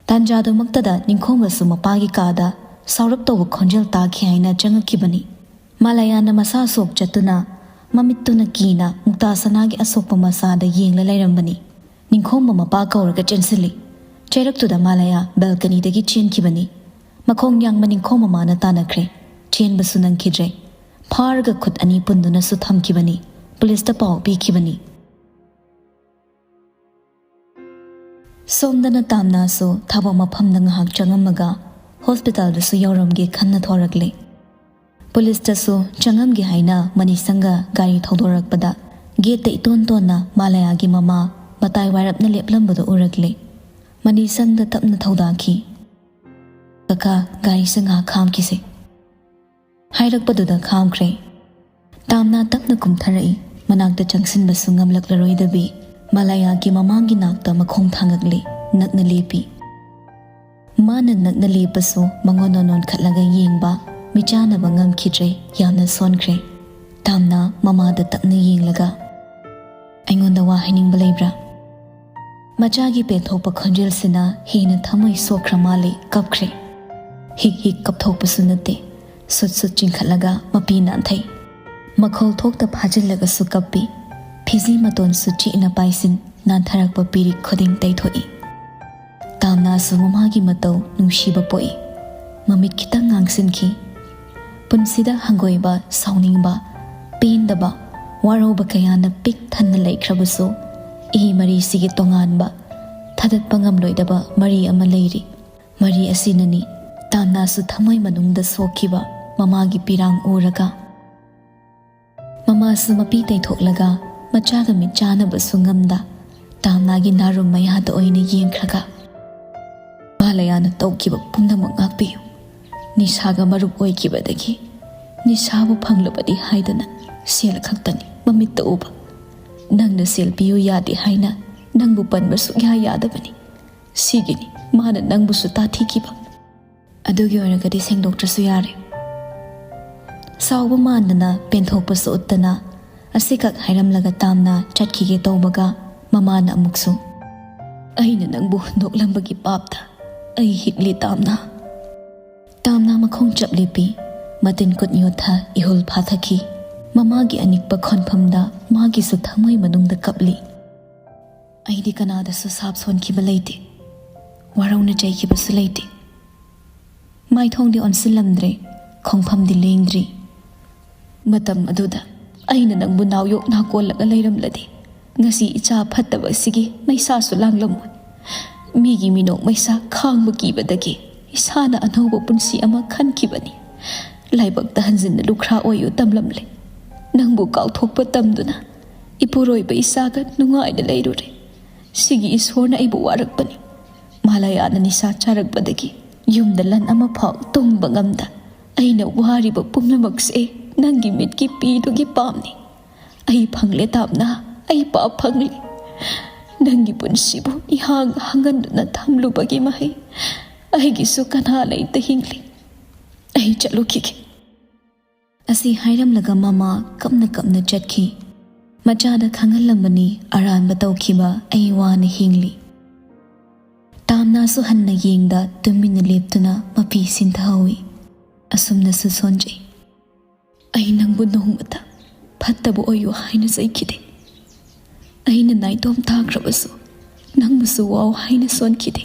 ꯇꯥꯟꯖꯥꯗꯨꯃꯛꯇꯗ ꯅꯤꯡꯈꯣꯝꯕꯁꯨ ꯃꯄꯥꯒꯤ ꯀꯥꯗ ꯁꯥꯎꯔꯞ ꯇꯧꯕ ꯈꯣꯟꯖꯦꯜ ꯇꯥꯈꯤ ꯍꯥꯏꯅ ꯆꯪꯉꯛꯈꯤꯕꯅꯤ꯫ ꯃꯥꯂꯌꯥꯅ ꯃꯁꯥ ꯁꯣꯛ ꯆꯠꯇꯨꯅ ꯃꯃꯤꯠꯇꯨꯅ ꯀꯤꯅ ꯃꯨꯛꯇꯥ ꯁꯅꯥꯒꯤ ꯑꯁꯣꯛꯄ ꯃꯁꯥꯗ ꯌꯦꯡꯂ ꯂꯩꯔꯝꯕꯅꯤ꯫ ꯅꯤꯡꯈꯣꯝꯕ ꯃꯄꯥ ꯀꯧꯔꯒ ꯆꯦꯟꯁꯤꯜꯂꯤ꯫ ꯆꯩꯔꯛꯇꯨꯗ ꯃꯥꯂꯌꯥ ꯕꯦꯜꯀꯅꯤꯗꯒꯤ ꯆꯦꯟꯈꯤꯕꯅꯤ꯫ ꯃꯈꯣꯡ ꯌꯥꯡꯕ ꯅꯤꯡꯈꯣꯝꯕ ꯃꯃꯥꯅ ꯇꯥꯟꯅꯈ꯭ꯔꯦ꯫ ꯆꯦꯟꯕꯁꯨ ꯅꯪꯈꯤꯗ꯭ꯔꯦ꯫ ꯐꯥꯔꯒ ꯈꯨꯠ ꯑꯅꯤ ꯄꯨꯟꯗꯨꯅꯁꯨ ꯊꯝꯈꯤꯕꯅꯤ꯫ ꯄꯨꯂꯤꯁꯇ ꯄꯥꯎ ꯄꯤꯈꯤꯕꯅꯤ꯫ ꯁꯣꯝꯗꯅ ꯇꯥꯝꯅꯥꯁꯨ ꯊꯕꯛ ꯃꯐꯝꯗ ꯉꯥꯏꯍꯥꯛ ꯆꯪꯉꯝꯃꯒ ꯍꯣꯁꯄꯤꯇꯥꯜꯗꯁꯨ ꯌꯧꯔꯝꯒꯦ ꯈꯟꯅ ꯊꯣꯔꯛꯂꯦ꯫ ꯄꯨꯂꯤꯁꯇꯁꯨ ꯆꯪꯉꯝꯒꯦ ꯍꯥꯏꯅ ꯃꯅꯤꯁꯪꯒ ꯒꯥꯔꯤ ꯊꯧꯗꯣꯔꯛꯄꯗ ꯒꯦꯠꯇ ꯏꯇꯣꯟ ꯇꯣꯟꯅ ꯃꯥꯂꯌꯥꯒꯤ ꯃꯃꯥ ꯃꯇꯥꯏ ꯋꯥꯏꯔꯞꯅ ꯂꯦꯞꯂꯝꯕꯗꯨ ꯎꯔꯛꯂꯦ꯫ ꯃꯅꯤꯁꯪꯗ ꯇꯞꯅ ꯊꯧꯗꯥꯈꯤ꯫ "ꯀꯀꯥ, ꯒꯥꯔꯤꯁꯦ ꯉꯥꯏꯍꯥꯛ ꯈꯥꯝꯈꯤꯁꯦ꯫" ꯍꯥꯏꯔꯛꯄꯗꯨꯗ ꯈꯥꯝꯈ꯭ꯔꯦ꯫ ꯇꯥꯝꯅꯥ ꯇꯞꯅ ꯀꯨꯝꯊꯔꯛꯏ꯫ ꯃꯅꯥꯛꯇ ꯆꯪꯁꯤꯟꯕꯁꯨ ꯉꯝꯂꯛꯂꯔꯣꯏꯗꯕꯤ ꯃꯥꯂꯌꯥꯒꯤ ꯃꯃꯥꯡꯒꯤ ꯅꯥꯛꯇ ꯃꯈꯣꯡ ꯊꯥꯡꯒꯠꯂꯦ, ꯅꯛꯅ ꯂꯦꯞꯄꯤ꯫ ꯃꯥꯅ ꯅꯛꯅ ꯂꯦꯞꯄꯁꯨ ꯃꯉꯣꯟꯗ ꯅꯣꯟꯈꯠꯂꯒ ꯌꯦꯡꯕ, ꯃꯤꯆꯥꯟꯅꯕ ꯉꯝꯈꯤꯗ꯭ꯔꯦ, ꯌꯥꯝꯅ ꯁꯣꯟꯈ꯭ꯔꯦ꯫ ꯇꯥꯝꯅꯥ ꯃꯃꯥꯗ ꯇꯞꯅ ꯌꯦꯡꯂꯒ, "ꯑꯩꯉꯣꯟꯗ ꯋꯥ ꯍꯥꯏꯅꯤꯡꯕ ꯂꯩꯕ꯭ꯔꯥ?" ꯃꯆꯥꯒꯤ ꯄꯦꯟꯊꯣꯛꯄ ꯈꯣꯟꯖꯦꯜꯁꯤꯅ ꯍꯦꯟꯅ ꯊꯃꯣꯏ ꯁꯣꯛꯈ꯭ꯔ ꯃꯥꯜꯂꯦ, ꯀꯞꯈ꯭ꯔꯦ꯫ ꯍꯤꯛ ꯍꯤꯛ ꯀꯞꯊꯣꯛꯄꯁꯨ ꯅꯠꯇꯦ, ꯁꯨꯠ ꯁꯨꯠ ꯆꯤꯡꯈꯠꯂꯒ ꯃꯄꯤ ꯅꯥꯟꯊꯩ꯫ ꯃꯈꯣꯜ ꯊꯣꯛꯇ ꯐꯥꯖꯤꯜꯂꯒꯁꯨ ꯀꯞꯄꯤ꯫ ꯐꯤꯖꯤ ꯃꯇꯣꯟꯁꯨ ꯆꯦꯠꯅ ꯄꯥꯏꯁꯤꯟ ꯅꯥꯟꯊꯔꯛꯄ ꯄꯤꯔꯤꯛ ꯈꯨꯗꯤꯡ ꯇꯩꯊꯣꯛꯏ꯫ ꯇꯥꯝꯅꯥꯁꯨ ꯃꯃꯥꯒꯤ ꯃꯇꯧ ꯅꯨꯡꯁꯤꯕ ꯄꯣꯛꯏ꯫ ꯃꯃꯤꯠ ꯈꯤꯇꯪ ꯉꯥꯡꯁꯤꯟꯈꯤ꯫ ꯄꯨꯟꯁꯤꯗ ꯍꯪꯒꯣꯏꯕ, ꯁꯥꯎꯅꯤꯡꯕ, ꯄꯦꯟꯗꯕ, ꯋꯥꯔꯧꯕ ꯀꯌꯥꯅ ꯄꯤꯛ ꯊꯟꯅ ꯂꯩꯈ꯭ꯔꯕꯁꯨ, ꯏ ꯃꯔꯤꯁꯤꯒꯤ ꯇꯣꯉꯥꯟꯕ, ꯊꯥꯗꯠꯄ ꯉꯝꯂꯣꯏꯗꯕ ꯃꯔꯤ ꯑꯃ ꯂꯩꯔꯤ꯫ ꯃꯔꯤ ꯑꯁꯤꯅꯅꯤ ꯇꯥꯝꯅꯥꯁꯨ ꯊꯃꯣꯏ ꯃꯅꯨꯡꯗ ꯁꯣꯛꯈꯤꯕ ꯃꯃꯥꯒꯤ ꯄꯤꯔꯥꯡ ꯎꯔꯒ꯫ ꯃꯃꯥꯁꯨ ꯃꯄꯤ ꯇꯩꯊꯣꯛꯂꯒ ꯃꯆꯥꯒ ꯃꯤꯠ ꯆꯥꯅꯕꯁꯨ ꯉꯝꯗ ꯇꯥꯝꯅꯥꯒꯤ ꯅꯥꯔꯨꯝ ꯃꯌꯥꯗ ꯑꯣꯏꯅ ꯌꯦꯡꯈ꯭ꯔꯒ, "ꯃꯥꯂꯌꯥꯅ ꯇꯧꯈꯤꯕ ꯄꯨꯝꯅꯃꯛ ꯉꯥꯛꯄꯤꯌꯨ꯫ ꯅꯤꯁꯥꯒ ꯃꯔꯨꯞ ꯑꯣꯏꯈꯤꯕꯗꯒꯤ ꯅꯤꯁꯥꯕꯨ ꯐꯪꯂꯕꯗꯤ ꯍꯥꯏꯗꯅ ꯁꯦꯜ ꯈꯛꯇꯅꯤ ꯃꯃꯤꯠꯇ ꯎꯕ꯫ ꯅꯪꯅ ꯁꯦꯜ ꯄꯤꯌꯨ ꯌꯥꯗꯦ ꯍꯥꯏꯅ ꯅꯪꯕꯨ ꯄꯟꯕ ꯁꯨꯛꯌꯥ ꯌꯥꯗꯕꯅꯤ꯫ ꯁꯤꯒꯤꯅꯤ ꯃꯥꯅ ꯅꯪꯕꯨꯁꯨ ꯇꯥꯊꯤꯈꯤꯕ꯫ ꯑꯗꯨꯒꯤ ꯑꯣꯏꯔꯒꯗꯤ ꯁꯦꯡꯗꯣꯛꯇ꯭ꯔꯁꯨ ꯌꯥꯔꯦ"꯫ ꯁꯥꯎꯕ ꯃꯥꯟꯗꯅ ꯄꯦꯟꯊꯣꯛꯄꯁꯨ ꯎꯠꯇꯅ ꯑꯁꯤꯈꯛ ꯍꯥꯏꯔꯝꯂꯒ ꯇꯥꯝꯅꯥ ꯆꯠꯈꯤꯒꯦ ꯇꯧꯕꯒ ꯃꯃꯥꯅ ꯑꯃꯨꯛꯁꯨ, "ꯑꯩꯅ ꯅꯪꯕꯨ ꯍꯨꯟꯗꯣꯛꯂꯝꯕꯒꯤ ꯄꯥꯞꯇ ꯑꯩ ꯍꯤꯛꯂꯤ ꯇꯥꯝꯅꯥ"꯫ ꯇꯥꯝꯅꯥ ꯃꯈꯣꯡ ꯆꯞ ꯂꯦꯞꯄꯤ꯫ ꯃꯇꯤꯟ ꯀꯨꯠ ꯌꯣꯠꯊ ꯏꯍꯨꯜ ꯐꯥꯊꯈꯤ꯫ ꯃꯃꯥꯒꯤ ꯑꯅꯤꯛꯄ ꯈꯣꯟꯐꯝꯗ ꯃꯥꯒꯤꯁꯨ ꯊꯃꯣꯏ ꯃꯅꯨꯡꯗ ꯀꯞꯂꯤ꯫ ꯑꯩꯗꯤ ꯀꯅꯥꯗꯁꯨ ꯁꯥꯞ ꯁꯣꯟꯈꯤꯕ ꯂꯩꯇꯦ, ꯋꯥꯔꯧꯅ ꯆꯩꯈꯤꯕꯁꯨ ꯂꯩꯇꯦ꯫ ꯃꯥꯏꯊꯣꯡꯗꯤ ꯑꯣꯟꯁꯤꯜꯂꯝꯗ꯭ꯔꯦ, ꯈꯣꯡꯐꯝꯗꯤ ꯂꯦꯡꯗ꯭ꯔꯤ꯫ ꯃꯇꯝ ꯑꯗꯨꯗ ꯑꯩꯅ ꯅꯪꯕꯨ ꯅꯥꯎꯌꯣꯛ ꯅꯥꯀꯣꯜꯂꯒ ꯂꯩꯔꯝꯂꯗꯤ, ꯉꯁꯤ ꯏꯆꯥ ꯐꯠꯇꯕ ꯑꯁꯤꯒꯤ ꯃꯩꯁꯥꯁꯨ ꯂꯥꯡꯂꯝꯃꯣꯏ꯫ ꯃꯤꯒꯤ ꯃꯤꯅꯣꯛ ꯃꯩꯁꯥ ꯈꯥꯡꯕ ꯀꯤꯕꯗꯒꯤ ꯏꯁꯥꯅ ꯑꯅꯧꯕ ꯄꯨꯟꯁꯤ ꯑꯃ ꯈꯟꯈꯤꯕꯅꯤ꯫ ꯂꯥꯏꯕꯛꯇ ꯍꯟꯖꯤꯟꯅ ꯂꯨꯈ꯭ꯔꯥ ꯑꯣꯏꯌꯨ ꯇꯝꯂꯝꯂꯦ꯫ ꯅꯪꯕꯨ ꯀꯥꯎꯊꯣꯛꯄ ꯇꯝꯗꯨꯅ ꯏꯄꯨꯔꯣꯏꯕ ꯏꯆꯥꯒ ꯅꯨꯡꯉꯥꯏꯅ ꯂꯩꯔꯨꯔꯦ꯫ ꯁꯤꯒꯤ ꯏꯁꯣꯔꯅ ꯑꯩꯕꯨ ꯋꯥꯔꯛꯄꯅꯤ꯫ ꯃꯥꯂꯌꯥꯅ ꯅꯤꯁꯥ ꯆꯥꯔꯛꯄꯗꯒꯤ ꯌꯨꯝꯗ ꯂꯟ ꯑꯃꯐꯥꯎ ꯇꯣꯡꯕ ꯉꯝꯗ ꯑꯩꯅ ꯋꯥꯔꯤꯕ ꯄꯨꯝꯅꯃꯛꯁꯦ ꯅꯪꯒꯤ ꯃꯤꯠꯀꯤ ꯄꯤꯗꯨꯒꯤ ꯄꯥꯝꯅꯤ꯫ ꯑꯩ ꯐꯪꯂꯦ ꯇꯥꯝꯅꯥ, ꯑꯩ ꯄꯥꯞ ꯐꯪꯂꯦ꯫ ꯅꯪꯒꯤ ꯄꯨꯟꯁꯤꯕꯨ ꯏꯍꯥꯡ ꯍꯥꯡꯍꯟꯗꯨꯅ ꯊꯝꯂꯨꯕꯒꯤ ꯃꯍꯩ꯫ ꯑꯩꯒꯤꯁꯨ ꯀꯅꯥ ꯂꯩꯇ ꯍꯤꯡꯂꯤ꯫ ꯑꯩ ꯆꯠꯂꯨꯈꯤꯒꯦ꯫ ꯑꯁꯤ ꯍꯥꯏꯔꯝꯂꯒ ꯃꯃꯥ ꯀꯞꯅ ꯀꯞꯅ ꯆꯠꯈꯤ꯫ ꯃꯆꯥꯗ ꯈꯪꯍꯜꯂꯝꯕꯅꯤ ꯑꯔꯥꯟꯕ ꯇꯧꯈꯤꯕ ꯑꯩ ꯋꯥꯅ ꯍꯤꯡꯂꯤ꯫ ꯇꯥꯝꯅꯥꯁꯨ ꯍꯟꯅ ꯌꯦꯡꯗ ꯇꯨꯃꯤꯟꯅ ꯂꯦꯞꯇꯨꯅ ꯃꯄꯤ ꯁꯤꯟꯊꯍꯧꯏ꯫ ꯑꯁꯨꯝꯅꯁꯨ ꯁꯣꯟꯖꯩ꯫ ꯑꯩ ꯅꯪꯕꯨ ꯅꯣꯡꯃꯇ ꯐꯠꯇꯕ ꯑꯣꯏꯌꯨ ꯍꯥꯏꯅ ꯆꯩꯈꯤꯗꯦ꯫ ꯑꯩꯅ ꯅꯥꯏꯇꯣꯝ ꯇꯥꯈ꯭ꯔꯕꯁꯨ ꯅꯪꯕꯨꯁꯨ ꯋꯥꯎ ꯍꯥꯏꯅ ꯁꯣꯟꯈꯤꯗꯦ꯫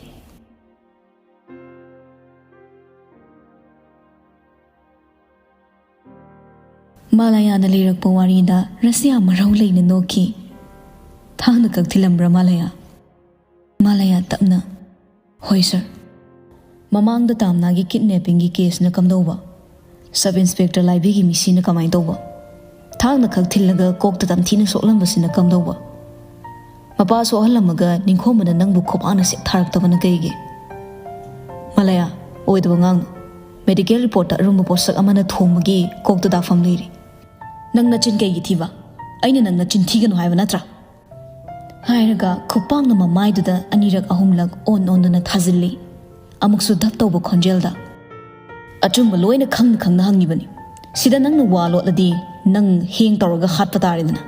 ꯃꯥꯂꯥꯌꯥꯅ ꯂꯤꯔꯛꯄ ꯋꯥꯔꯤꯗ ꯔꯁꯤꯌꯥ ꯃꯔꯧ ꯂꯩꯅ ꯅꯣꯛꯈꯤ꯫ "ꯊꯥꯡꯅ ꯀꯛꯊꯤꯜꯂꯝꯕ꯭ꯔꯥ, ꯃꯥꯂꯥꯌꯥ?" ꯃꯥꯂꯥꯌꯥ ꯇꯞꯅ, "ꯍꯣꯏ, ꯁꯥꯔ꯫" "ꯃꯃꯥꯡꯗ ꯇꯥꯝꯅꯥꯒꯤ ꯀꯤꯗꯅꯦꯄꯤꯡꯒꯤ ꯀꯦꯁꯅ ꯀꯝꯗꯧꯕ? ꯁꯕ ꯏꯟꯁꯄꯦꯛꯇꯔ ꯂꯥꯏꯕꯤꯒꯤ ꯃꯤꯁꯤꯅ ꯀꯃꯥꯏꯅ ꯇꯧꯕ? ꯊꯥꯡꯅ ꯈꯛ ꯊꯤꯜꯂꯒ ꯀꯣꯛꯇ ꯇꯝꯊꯤꯅ ꯁꯣꯛꯂꯝꯕꯁꯤꯅ ꯀꯝꯗꯧꯕ? ꯃꯄꯥ ꯁꯣꯛꯍꯜꯂꯝꯃꯒ ꯅꯤꯡꯈꯣꯝꯕꯅ ꯅꯪꯕꯨ ꯈꯨꯄꯥꯛꯅ ꯁꯦꯛ ꯊꯥꯔꯛꯇꯕꯅ ꯀꯩꯒꯤ?" "ꯃꯥꯂꯥꯌꯥ, ꯑꯣꯏꯗꯕ ꯉꯥꯡꯅꯨ꯫ ꯃꯦꯗꯤꯀꯦꯜ ꯔꯤꯄꯣꯔꯠꯇ ꯑꯔꯨꯝꯕ ꯄꯣꯠꯁꯛ ꯑꯃꯅ ꯊꯣꯝꯕꯒꯤ ꯀꯣꯛꯇ ꯗꯥꯐꯝ ꯂꯩꯔꯤ꯫ ꯅꯪ ꯅꯆꯤꯟ ꯀꯩꯒꯤ ꯊꯤꯕ? ꯑꯩꯅ ꯅꯪ ꯅꯆꯤꯟ ꯊꯤꯒꯅꯨ ꯍꯥꯏꯕ ꯅꯠꯇ꯭ꯔꯥ?" ꯍꯥꯏꯔꯒ ꯈꯨꯄꯥꯛꯅ ꯃꯃꯥꯏꯗꯨꯗ ꯑꯅꯤꯔꯛ ꯑꯍꯨꯝꯂꯛ ꯑꯣꯟ ꯑꯣꯟꯗꯨꯅ ꯊꯥꯖꯤꯜꯂꯤ꯫ ꯑꯃꯨꯛꯁꯨ ꯙꯞ ꯇꯧꯕ ꯈꯣꯟꯖꯦꯜꯗ, "ꯑꯆꯨꯝꯕ ꯂꯣꯏꯅ ꯈꯪꯅ ꯈꯪꯅ ꯍꯪꯉꯤꯕꯅꯤ꯫ ꯁꯤꯗ ꯅꯪꯅ ꯋꯥ ꯂꯣꯠꯂꯗꯤ ꯅꯪ ꯍꯦꯡ ꯇꯧꯔꯒ ꯍꯥꯠꯄ ꯇꯥꯔꯦꯗꯅ꯫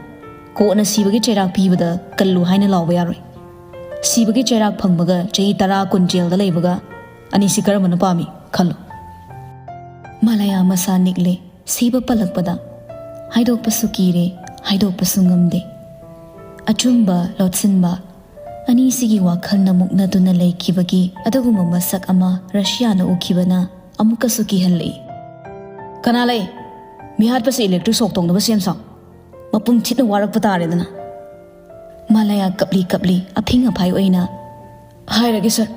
ꯀꯣꯟꯅ ꯁꯤꯕꯒꯤ ꯆꯩꯔꯥꯛ ꯄꯤꯕꯗ ꯀꯜꯂꯨ ꯍꯥꯏꯅ ꯂꯥꯎꯕ ꯌꯥꯔꯣꯏ꯫ ꯁꯤꯕꯒꯤ ꯆꯩꯔꯥꯛ ꯐꯪꯕꯒ ꯆꯍꯤ ꯇꯔꯥ ꯀꯨꯟ ꯖꯦꯜꯗ ꯂꯩꯕꯒ ꯑꯅꯤꯁꯤ ꯀꯔꯝꯕꯅ ꯄꯥꯝꯃꯤ ꯈꯜꯂꯨ꯫" ꯃꯥꯂꯥꯌꯥ ꯃꯁꯥ ꯅꯤꯛꯂꯦ꯫ ꯁꯤꯕ ꯄꯜꯂꯛꯄꯗ ꯍꯥꯏꯗꯣꯛꯄꯁꯨ ꯀꯤꯔꯦ, ꯍꯥꯏꯗꯣꯛꯄꯁꯨ ꯉꯝꯗꯦ꯫ ꯑꯆꯨꯝꯕ, ꯂꯣꯠꯁꯤꯟꯕ, ꯑꯅꯤꯁꯤꯒꯤ ꯋꯥꯈꯜꯅ ꯃꯨꯛꯅꯗꯨꯅ ꯂꯩꯈꯤꯕꯒꯤ ꯑꯗꯨꯒꯨꯝꯕ ꯃꯁꯛ ꯑꯃ ꯔꯁꯤꯌꯥꯅ ꯎꯈꯤꯕꯅ ꯑꯃꯨꯛꯀꯁꯨ ꯀꯤꯍꯜꯂꯛꯏ꯫ "ꯀꯅꯥ ꯂꯩ? ꯃꯤꯍꯥꯠꯄꯁꯤ ꯏꯂꯦꯛꯇ꯭ꯔꯤꯛ ꯁꯣꯛ ꯇꯧꯅꯕ ꯁꯦꯝ ꯁꯥꯎ꯫ ꯃꯄꯨꯝ ꯊꯤꯠꯅ ꯋꯥꯔꯛꯄ ꯇꯥꯔꯦꯗꯅ꯫" ꯃꯥꯂꯥꯌꯥ ꯀꯞꯂꯤ ꯀꯞꯂꯤ ꯑꯐꯤꯡ ꯑꯐꯥꯏ ꯑꯣꯏꯅ ꯍꯥꯏꯔꯒꯦ, ꯁꯥꯔ꯫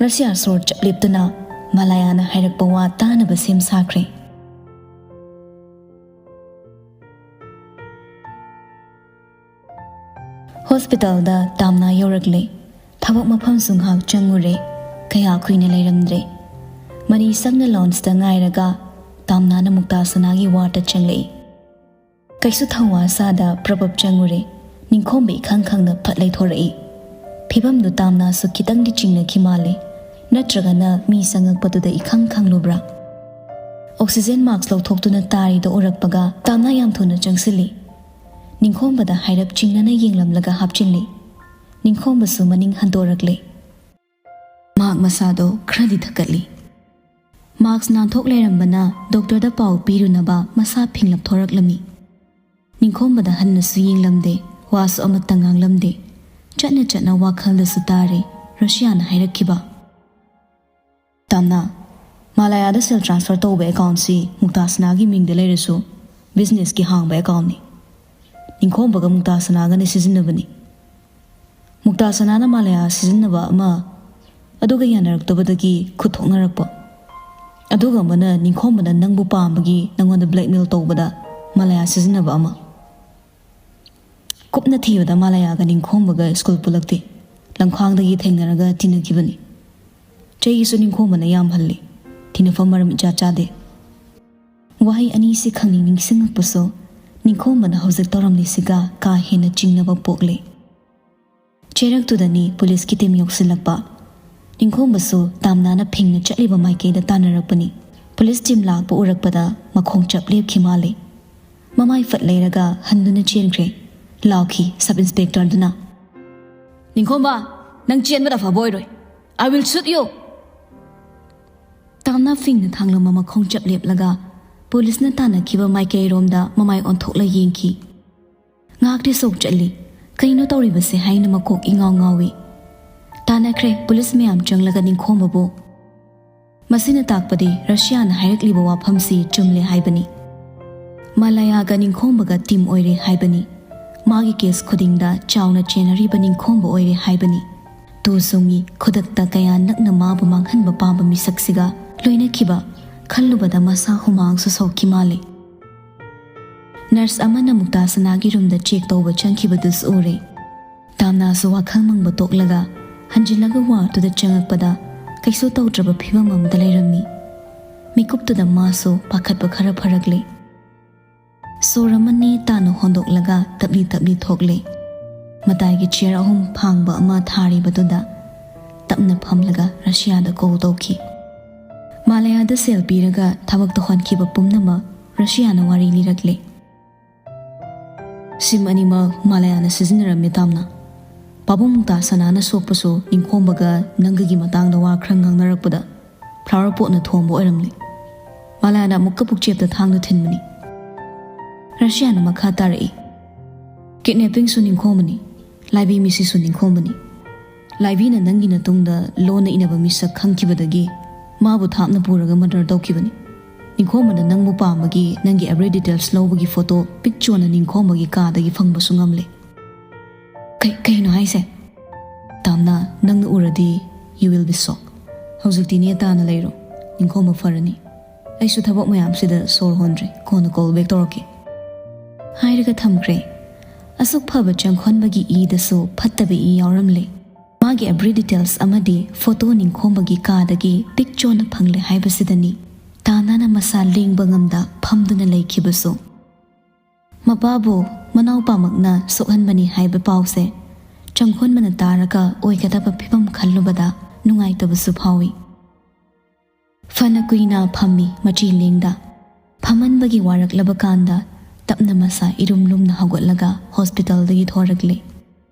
ꯔꯁꯤꯌꯥ ꯁꯣꯔ ꯆꯞ ꯂꯦꯞꯇꯨꯅ ꯃꯥꯂꯥꯌꯥꯅ ꯍꯥꯏꯔꯛꯄ ꯋꯥ ꯇꯥꯅꯕ ꯁꯦꯝ ꯁꯥꯈ꯭ꯔꯦ꯫ ꯍꯣꯁꯄꯤꯇꯥꯜꯗ ꯇꯥꯝꯅꯥ ꯌꯧꯔꯛꯂꯦ꯫ ꯊꯕꯛ ꯃꯐꯝꯁꯨ ꯉꯥꯏꯍꯥꯛ ꯆꯪꯉꯨꯔꯦ꯫ ꯀꯌꯥ ꯀꯨꯏꯅ ꯂꯩꯔꯝꯗ꯭ꯔꯦ꯫ ꯃꯅꯤ ꯁꯪꯅ ꯂꯥꯎꯟꯁꯇ ꯉꯥꯏꯔꯒ ꯇꯥꯝꯅꯥꯅ ꯃꯨꯛꯇꯥ ꯁꯅꯥꯒꯤ ꯋꯥꯔꯗꯇ ꯆꯪꯂꯛꯏ꯫ ꯀꯩꯁꯨ ꯊꯧꯋꯥ ꯁꯥꯗ ꯄ꯭ꯔꯕꯞ ꯆꯪꯉꯨꯔꯦ꯫ ꯅꯤꯡꯈꯣꯝꯕ ꯏꯈꯪ ꯈꯪꯅ ꯐꯠ ꯂꯩꯊꯣꯔꯛꯏ꯫ ꯐꯤꯕꯝꯗꯨ ꯇꯥꯝꯅꯥꯁꯨ ꯈꯤꯇꯪꯗꯤ ꯆꯤꯡꯅꯈꯤ ꯃꯥꯜꯂꯦ꯫ ꯅꯠꯇ꯭ꯔꯒꯅ ꯃꯤ ꯆꯪꯉꯛꯄꯗꯨꯗ ꯏꯈꯪ ꯈꯪꯂꯨꯕ꯭ꯔꯥ? ꯑꯣꯛꯁꯤꯖꯦꯟ ꯃꯥꯛꯁ ꯂꯧꯊꯣꯛꯇꯨꯅ ꯇꯥꯔꯤꯗꯨ ꯎꯔꯛꯄꯒ ꯇꯥꯝꯅꯥ ꯌꯥꯝ ꯊꯨꯅ ꯆꯪꯁꯤꯜꯂꯤ꯫ ꯅꯤꯡꯈꯣꯝꯕꯗ ꯍꯥꯏꯔꯞ ꯆꯤꯡꯅꯅ ꯌꯦꯡꯂꯝꯂꯒ ꯍꯥꯞꯆꯤꯜꯂꯤ꯫ ꯅꯤꯡꯈꯣꯝꯕꯁꯨ ꯃꯅꯤꯡ ꯍꯟꯗꯣꯔꯛꯂꯦ꯫ ꯃꯍꯥꯛ ꯃꯁꯥꯗꯣ ꯈꯔꯗꯤ ꯊꯛꯀꯠꯂꯤ꯫ ꯃꯥꯛꯁ ꯅꯥꯟꯊꯣꯛ ꯂꯩꯔꯝꯕꯅ ꯗꯣꯛꯇꯔꯗ ꯄꯥꯎ ꯄꯤꯔꯨꯅꯕ ꯃꯁꯥ ꯐꯤꯡꯂꯞ ꯊꯣꯔꯛꯂꯝꯃꯤ꯫ ꯅꯤꯡꯈꯣꯝꯕꯗ ꯍꯟꯅꯁꯨ ꯌꯦꯡꯂꯝꯗꯦ, ꯋꯥꯁꯨ ꯑꯃꯠꯇ ꯉꯥꯡꯂꯝꯗꯦ꯫ ꯆꯠꯅ ꯆꯠꯅ ꯋꯥꯈꯜꯗꯁꯨ ꯇꯥꯔꯦ ꯔꯣꯁꯤꯌꯥꯅ ꯍꯥꯏꯔꯛꯈꯤꯕ꯫ "ꯇꯥꯝꯅꯥ, ꯃꯥꯂꯥꯌꯥꯗ ꯁꯦꯜ ꯇ꯭ꯔꯥꯟꯁꯐꯔ ꯇꯧꯕ ꯑꯦꯀꯥꯎꯟꯁꯤ ꯃꯨꯛꯇꯥꯁꯅꯥꯒꯤ ꯃꯤꯡꯗ ꯂꯩꯔꯁꯨ ꯕꯤꯖꯤꯅꯦꯁꯀꯤ ꯍꯥꯡꯕ ꯑꯦꯀꯥꯎꯟꯅꯤ꯫ ꯅꯤꯡꯈꯣꯝꯕꯒ ꯃꯨꯛꯇꯥꯁꯅꯥꯒꯅ ꯁꯤꯖꯤꯟꯅꯕꯅꯤ꯫ ꯃꯨꯛꯇꯥꯁꯅꯥꯅ ꯃꯥꯂꯥꯌꯥ ꯁꯤꯖꯤꯟꯅꯕ ꯑꯃ, ꯑꯗꯨꯒ ꯌꯥꯅꯔꯛꯇꯕꯗꯒꯤ ꯈꯨꯠ ꯊꯣꯛꯅꯔꯛꯄ꯫ ꯑꯗꯨꯒ ꯑꯃꯅ ꯅꯤꯡꯈꯣꯝꯕꯅ ꯅꯪꯕꯨ ꯄꯥꯝꯕꯒꯤ ꯅꯪꯉꯣꯟꯗ ꯕ꯭ꯂꯦꯛꯃꯦꯜ ꯇꯧꯕꯗ ꯃꯥꯂꯥꯌꯥ ꯁꯤꯖꯤꯟꯅꯕ ꯑꯃ꯫ ꯀꯨꯞꯅ ꯊꯤꯕꯗ ꯃꯥꯂꯥꯌꯥꯒ ꯅꯤꯡꯈꯣꯝꯕꯒ ꯁ꯭ꯀꯨꯜ ꯄꯨꯜꯂꯛꯇꯦ꯫ ꯂꯝꯈꯥꯡꯗꯒꯤ ꯊꯦꯡꯅꯔꯒ ꯇꯤꯟꯅꯈꯤꯕꯅꯤ꯫ ꯆꯩꯁꯨ ꯅꯤꯡꯈꯣꯝꯕꯅ ꯌꯥꯝ ꯍꯜꯂꯤ꯫ ꯇꯤꯟꯅꯐꯝ ꯃꯔꯝ ꯏꯆꯥ ꯆꯥꯗꯦ꯫" ꯋꯥꯍꯩ ꯑꯅꯤꯁꯤ ꯈꯪꯅꯤꯡ ꯅꯤꯡꯁꯤꯡꯉꯛꯄꯁꯨ ꯅꯤꯡꯈꯣꯝꯕꯅ ꯍꯧꯖꯤꯛ ꯇꯧꯔꯝꯂꯤꯁꯤꯒ ꯀꯥ ꯍꯦꯟꯅ ꯆꯤꯡꯅꯕ ꯄꯣꯛꯂꯦ꯫ ꯆꯩꯔꯛꯇꯨꯗꯅꯤ ꯄꯨꯂꯤꯁꯀꯤ ꯇꯤꯝ ꯌꯧꯁꯤꯜꯂꯛꯄ꯫ ꯅꯤꯡꯈꯣꯝꯕꯁꯨ ꯇꯥꯝꯅꯥꯅ ꯐꯤꯡꯅ ꯆꯠꯂꯤꯕ ꯃꯥꯏꯀꯩꯗ ꯇꯥꯟꯅꯔꯛꯄꯅꯤ꯫ ꯄꯨꯂꯤꯁ ꯇꯤꯝ ꯂꯥꯛꯄ ꯎꯔꯛꯄꯗ ꯃꯈꯣꯡ ꯆꯞ ꯂꯦꯞꯈꯤ ꯃꯥꯜꯂꯦ꯫ ꯃꯃꯥꯏ ꯐꯠ ꯂꯩꯔꯒ ꯍꯟꯗꯨꯅ ꯆꯦꯟꯈ꯭ꯔꯦ꯫ ꯂꯥꯎꯈꯤ ꯁꯕ ꯏꯟꯁꯄꯦꯛꯇꯔꯗꯨꯅ, "ꯅꯤꯡꯈꯣꯝꯕ, ꯅꯪ ꯆꯦꯟꯕꯗ ꯐꯕ ꯑꯣꯏꯔꯣꯏ꯫ I will shoot you!" Tamna ꯐꯤꯡꯅ ꯊꯥꯡꯂꯝꯕ ꯃꯈꯣꯡ ꯆꯞ ꯂꯦꯞꯂꯒ ꯄꯨꯂꯤꯁꯅ ꯇꯥꯟꯅꯈꯤꯕ ꯃꯥꯏꯀꯩꯔꯣꯝꯗ ꯃꯃꯥꯏ ꯑꯣꯟꯊꯣꯛꯂ ꯌꯦꯡꯈꯤ꯫ ꯉꯥꯛꯇꯤ ꯁꯣꯛ ꯆꯠꯂꯤ꯫ ꯀꯩꯅꯣ ꯇꯧꯔꯤꯕꯁꯦ ꯍꯥꯏꯅ ꯃꯀꯣꯛ ꯏꯉꯥꯎ ꯉꯥꯎꯏ꯫ ꯇꯥꯟꯅꯈ꯭ꯔꯦ ꯄꯨꯂꯤꯁ ꯃꯌꯥꯝ ꯆꯪꯂꯒ ꯅꯤꯡꯈꯣꯝꯕꯕꯨ꯫ ꯃꯁꯤꯅ ꯇꯥꯛꯄꯗꯤ ꯔꯁꯤꯌꯥꯅ ꯍꯥꯏꯔꯛꯂꯤꯕ ꯋꯥꯐꯝꯁꯤ ꯆꯨꯝꯂꯦ ꯍꯥꯏꯕꯅꯤ꯫ ꯃꯥꯂꯥꯌꯥꯒ ꯅꯤꯡꯈꯣꯝꯕꯒ ꯇꯤꯝ ꯑꯣꯏꯔꯦ ꯍꯥꯏꯕꯅꯤ꯫ ꯃꯥꯒꯤ ꯀꯦꯁ ꯈꯨꯗꯤꯡꯗ ꯆꯥꯎꯅ ꯆꯦꯟꯅꯔꯤꯕ ꯅꯤꯡꯈꯣꯝꯕ ꯑꯣꯏꯔꯦ ꯍꯥꯏꯕꯅꯤ꯫ ꯇꯨ ꯁꯣꯡꯉꯤ ꯈꯨꯗꯛꯇ ꯀꯌꯥ ꯅꯛꯅ ꯃꯥꯕꯨ ꯃꯥꯡꯍꯟꯕ ꯄꯥꯝꯕ ꯃꯤꯁꯛꯁꯤꯒ ꯂꯣꯏꯅꯈꯤꯕ ꯈꯜꯂꯨꯕꯗ ꯃꯁꯥ ꯍꯨꯃꯥꯡꯁꯨ ꯁꯧꯈꯤ ꯃꯥꯜꯂꯤ꯫ ꯅꯔꯁ ꯑꯃꯅ ꯃꯨꯛꯇꯥꯁꯅꯥꯒꯤ ꯔꯨꯝꯗ ꯆꯦꯛ ꯇꯧꯕ ꯆꯪꯈꯤꯕꯗꯨꯁꯨ ꯎꯔꯦ꯫ ꯇꯥꯝꯅꯥꯁꯨ ꯋꯥꯈꯜ ꯃꯪꯕ ꯇꯣꯛꯂꯒ ꯍꯟꯖꯤꯜꯂꯒ ꯋꯥꯔꯗꯨꯗ ꯆꯪꯉꯛꯄꯗ ꯀꯩꯁꯨ ꯇꯧꯗ꯭ꯔꯕ ꯐꯤꯕꯝ ꯑꯃꯗ ꯂꯩꯔꯝꯃꯤ꯫ ꯃꯤꯀꯨꯞꯇꯨꯗ ꯃꯥꯁꯨ ꯄꯥꯈꯠꯄ ꯈꯔ ꯐꯔꯛꯂꯦ꯫ ꯁꯣꯔ ꯑꯃ ꯅꯦ ꯇꯥꯅ ꯍꯣꯟꯗꯣꯛꯂꯒ ꯇꯞꯂꯤ ꯇꯞꯂꯤ ꯊꯣꯛꯂꯦ꯫ ꯃꯇꯥꯏꯒꯤ ꯆꯤꯌꯔ ꯑꯍꯨꯝ ꯐꯥꯡꯕ ꯑꯃ ꯊꯥꯔꯤꯕꯗꯨꯗ ꯇꯞꯅ ꯐꯝꯂꯒ ꯔꯁꯤꯌꯥꯗ ꯀꯣꯜ ꯇꯧꯈꯤ꯫ ꯃꯥꯂꯌꯥꯗ ꯁꯦꯜ ꯄꯤꯔꯒ ꯊꯕꯛ ꯇꯧꯍꯟꯈꯤꯕ ꯄꯨꯝꯅꯃꯛ ꯔꯁꯤꯌꯥꯅ ꯋꯥꯔꯤ ꯂꯤꯔꯛꯂꯦ꯫ ꯁꯤꯝ ꯑꯅꯤꯃꯛ ꯃꯥꯂꯌꯥꯅ ꯁꯤꯖꯤꯟꯅꯔꯝꯃꯤ ꯇꯥꯝꯅ꯫ ꯄꯥꯕꯨꯡ ꯃꯨꯛꯇꯥ ꯁꯅꯥꯅ ꯁꯣꯛꯄꯁꯨ ꯅꯤꯡꯈꯣꯝꯕꯒ ꯅꯪꯒꯒꯤ ꯃꯇꯥꯡꯗ ꯋꯥ ꯈꯔ ꯉꯥꯡꯅꯔꯛꯄꯗ ꯐ꯭ꯂꯥꯋꯔ ꯄꯣꯠꯅ ꯊꯣꯝꯕ ꯑꯣꯏꯔꯝꯂꯦ꯫ ꯃꯂꯥꯅ ꯑꯃꯨꯛꯀ ꯄꯨꯛꯆꯦꯞꯇ ꯊꯥꯡꯅ ꯊꯤꯟꯕꯅꯤ꯫ ꯔꯁꯤꯌꯥꯅ ꯃꯈꯥ ꯇꯥꯔꯛꯏ, "ꯀꯤꯗꯅꯦꯄꯤꯡꯁꯨ ꯅꯤꯡꯈꯣꯝꯕꯅꯤ, ꯂꯥꯏꯕꯤ ꯃꯤꯁꯤꯁꯨ ꯅꯤꯡꯈꯣꯝꯕꯅꯤ꯫ ꯂꯥꯏꯕꯤꯅ ꯅꯪꯒꯤ ꯅꯇꯨꯡꯗ ꯂꯣꯟꯅ ꯏꯅꯕ ꯃꯤꯁꯛ ꯈꯪꯈꯤꯕꯗꯒꯤ ꯃꯥꯕꯨ ꯊꯥꯞꯅ ꯄꯨꯔꯒ ꯃꯔꯗꯔ ꯇꯧꯈꯤꯕꯅꯤ꯫ ꯅꯤꯡꯈꯣꯝꯕꯅ ꯅꯪꯕꯨ ꯄꯥꯝꯕꯒꯤ ꯅꯪꯒꯤ ꯑꯦꯕ꯭ꯔꯤ ꯗꯤꯇꯦꯜꯁ ꯂꯧꯕꯒꯤ ꯐꯣꯇꯣ ꯄꯤꯛ ꯆꯣꯟꯅ ꯅꯤꯡꯈꯣꯝꯕꯒꯤ ꯀꯥꯗꯒꯤ ꯐꯪꯕꯁꯨ ꯉꯝꯂꯦ꯫" "ꯀꯩ-, ꯀꯩꯅꯣ ꯍꯥꯏꯁꯦ?" "ꯇꯥꯝꯅꯥ, ꯅꯪꯅ ꯎꯔꯗꯤ you will be shocked꯫ ꯍꯧꯖꯤꯛꯇꯤ ꯅꯦꯇꯥꯅ ꯂꯩꯔꯣ, ꯅꯤꯡꯈꯣꯝꯕ ꯐꯔꯅꯤ꯫ ꯑꯩꯁꯨ ꯊꯕꯛ ꯃꯌꯥꯝꯁꯤꯗ ꯁꯣꯔ ꯍꯣꯟꯗ꯭ꯔꯦ, ꯀꯣꯟꯅ ꯀꯣꯜ ꯕꯦꯛ ꯇꯧꯔꯛꯀꯦ꯫" ꯍꯥꯏꯔꯒ ꯊꯝꯈ꯭ꯔꯦ꯫ ꯑꯁꯨꯛ ꯐꯕ ꯆꯪꯈꯣꯟꯕꯒꯤ ꯏꯗꯁꯨ ꯐꯠꯇꯕ ꯏ ꯌꯥꯎꯔꯝꯂꯦ꯫ ꯃꯥꯒꯤ ꯑꯦꯕ꯭ꯔꯤ ꯗꯤꯇꯦꯜꯁ ꯑꯃꯗꯤ ꯐꯣꯇꯣ ꯅꯤꯡꯈꯣꯝꯕꯒꯤ ꯀꯥꯗꯒꯤ ꯄꯤꯛ ꯆꯣꯟꯅ ꯐꯪꯂꯦ ꯍꯥꯏꯕꯁꯤꯗꯅꯤ ꯇꯥꯝꯅꯥꯅ ꯃꯁꯥ ꯂꯦꯡꯕ ꯉꯝꯗ ꯐꯝꯗꯨꯅ ꯂꯩꯈꯤꯕꯁꯨ꯫ ꯃꯄꯥꯕꯨ ꯃꯅꯥꯎꯄꯥꯃꯛꯅ ꯁꯣꯛꯍꯟꯕꯅꯤ ꯍꯥꯏꯕ ꯄꯥꯎꯁꯦ ꯆꯪꯈꯣꯟꯕꯅ ꯇꯥꯔꯒ ꯑꯣꯏꯒꯗꯕ ꯐꯤꯕꯝ ꯈꯜꯂꯨꯕꯗ ꯅꯨꯡꯉꯥꯏꯇꯕꯁꯨ ꯐꯥꯎꯏ꯫ ꯐꯅ ꯀꯨꯏꯅ ꯐꯝꯃꯤ ꯃꯆꯤ ꯂꯦꯡꯗ꯫ ꯐꯝꯃꯟꯕꯒꯤ ꯋꯥꯔꯛꯂꯕ ꯀꯥꯟꯗ ꯇꯞꯅ ꯃꯁꯥ ꯏꯔꯨꯝ ꯂꯨꯝꯅ ꯍꯧꯒꯠꯂꯒ ꯍꯣꯁꯄꯤꯇꯥꯜꯗꯒꯤ ꯊꯣꯔꯛꯂꯦ꯫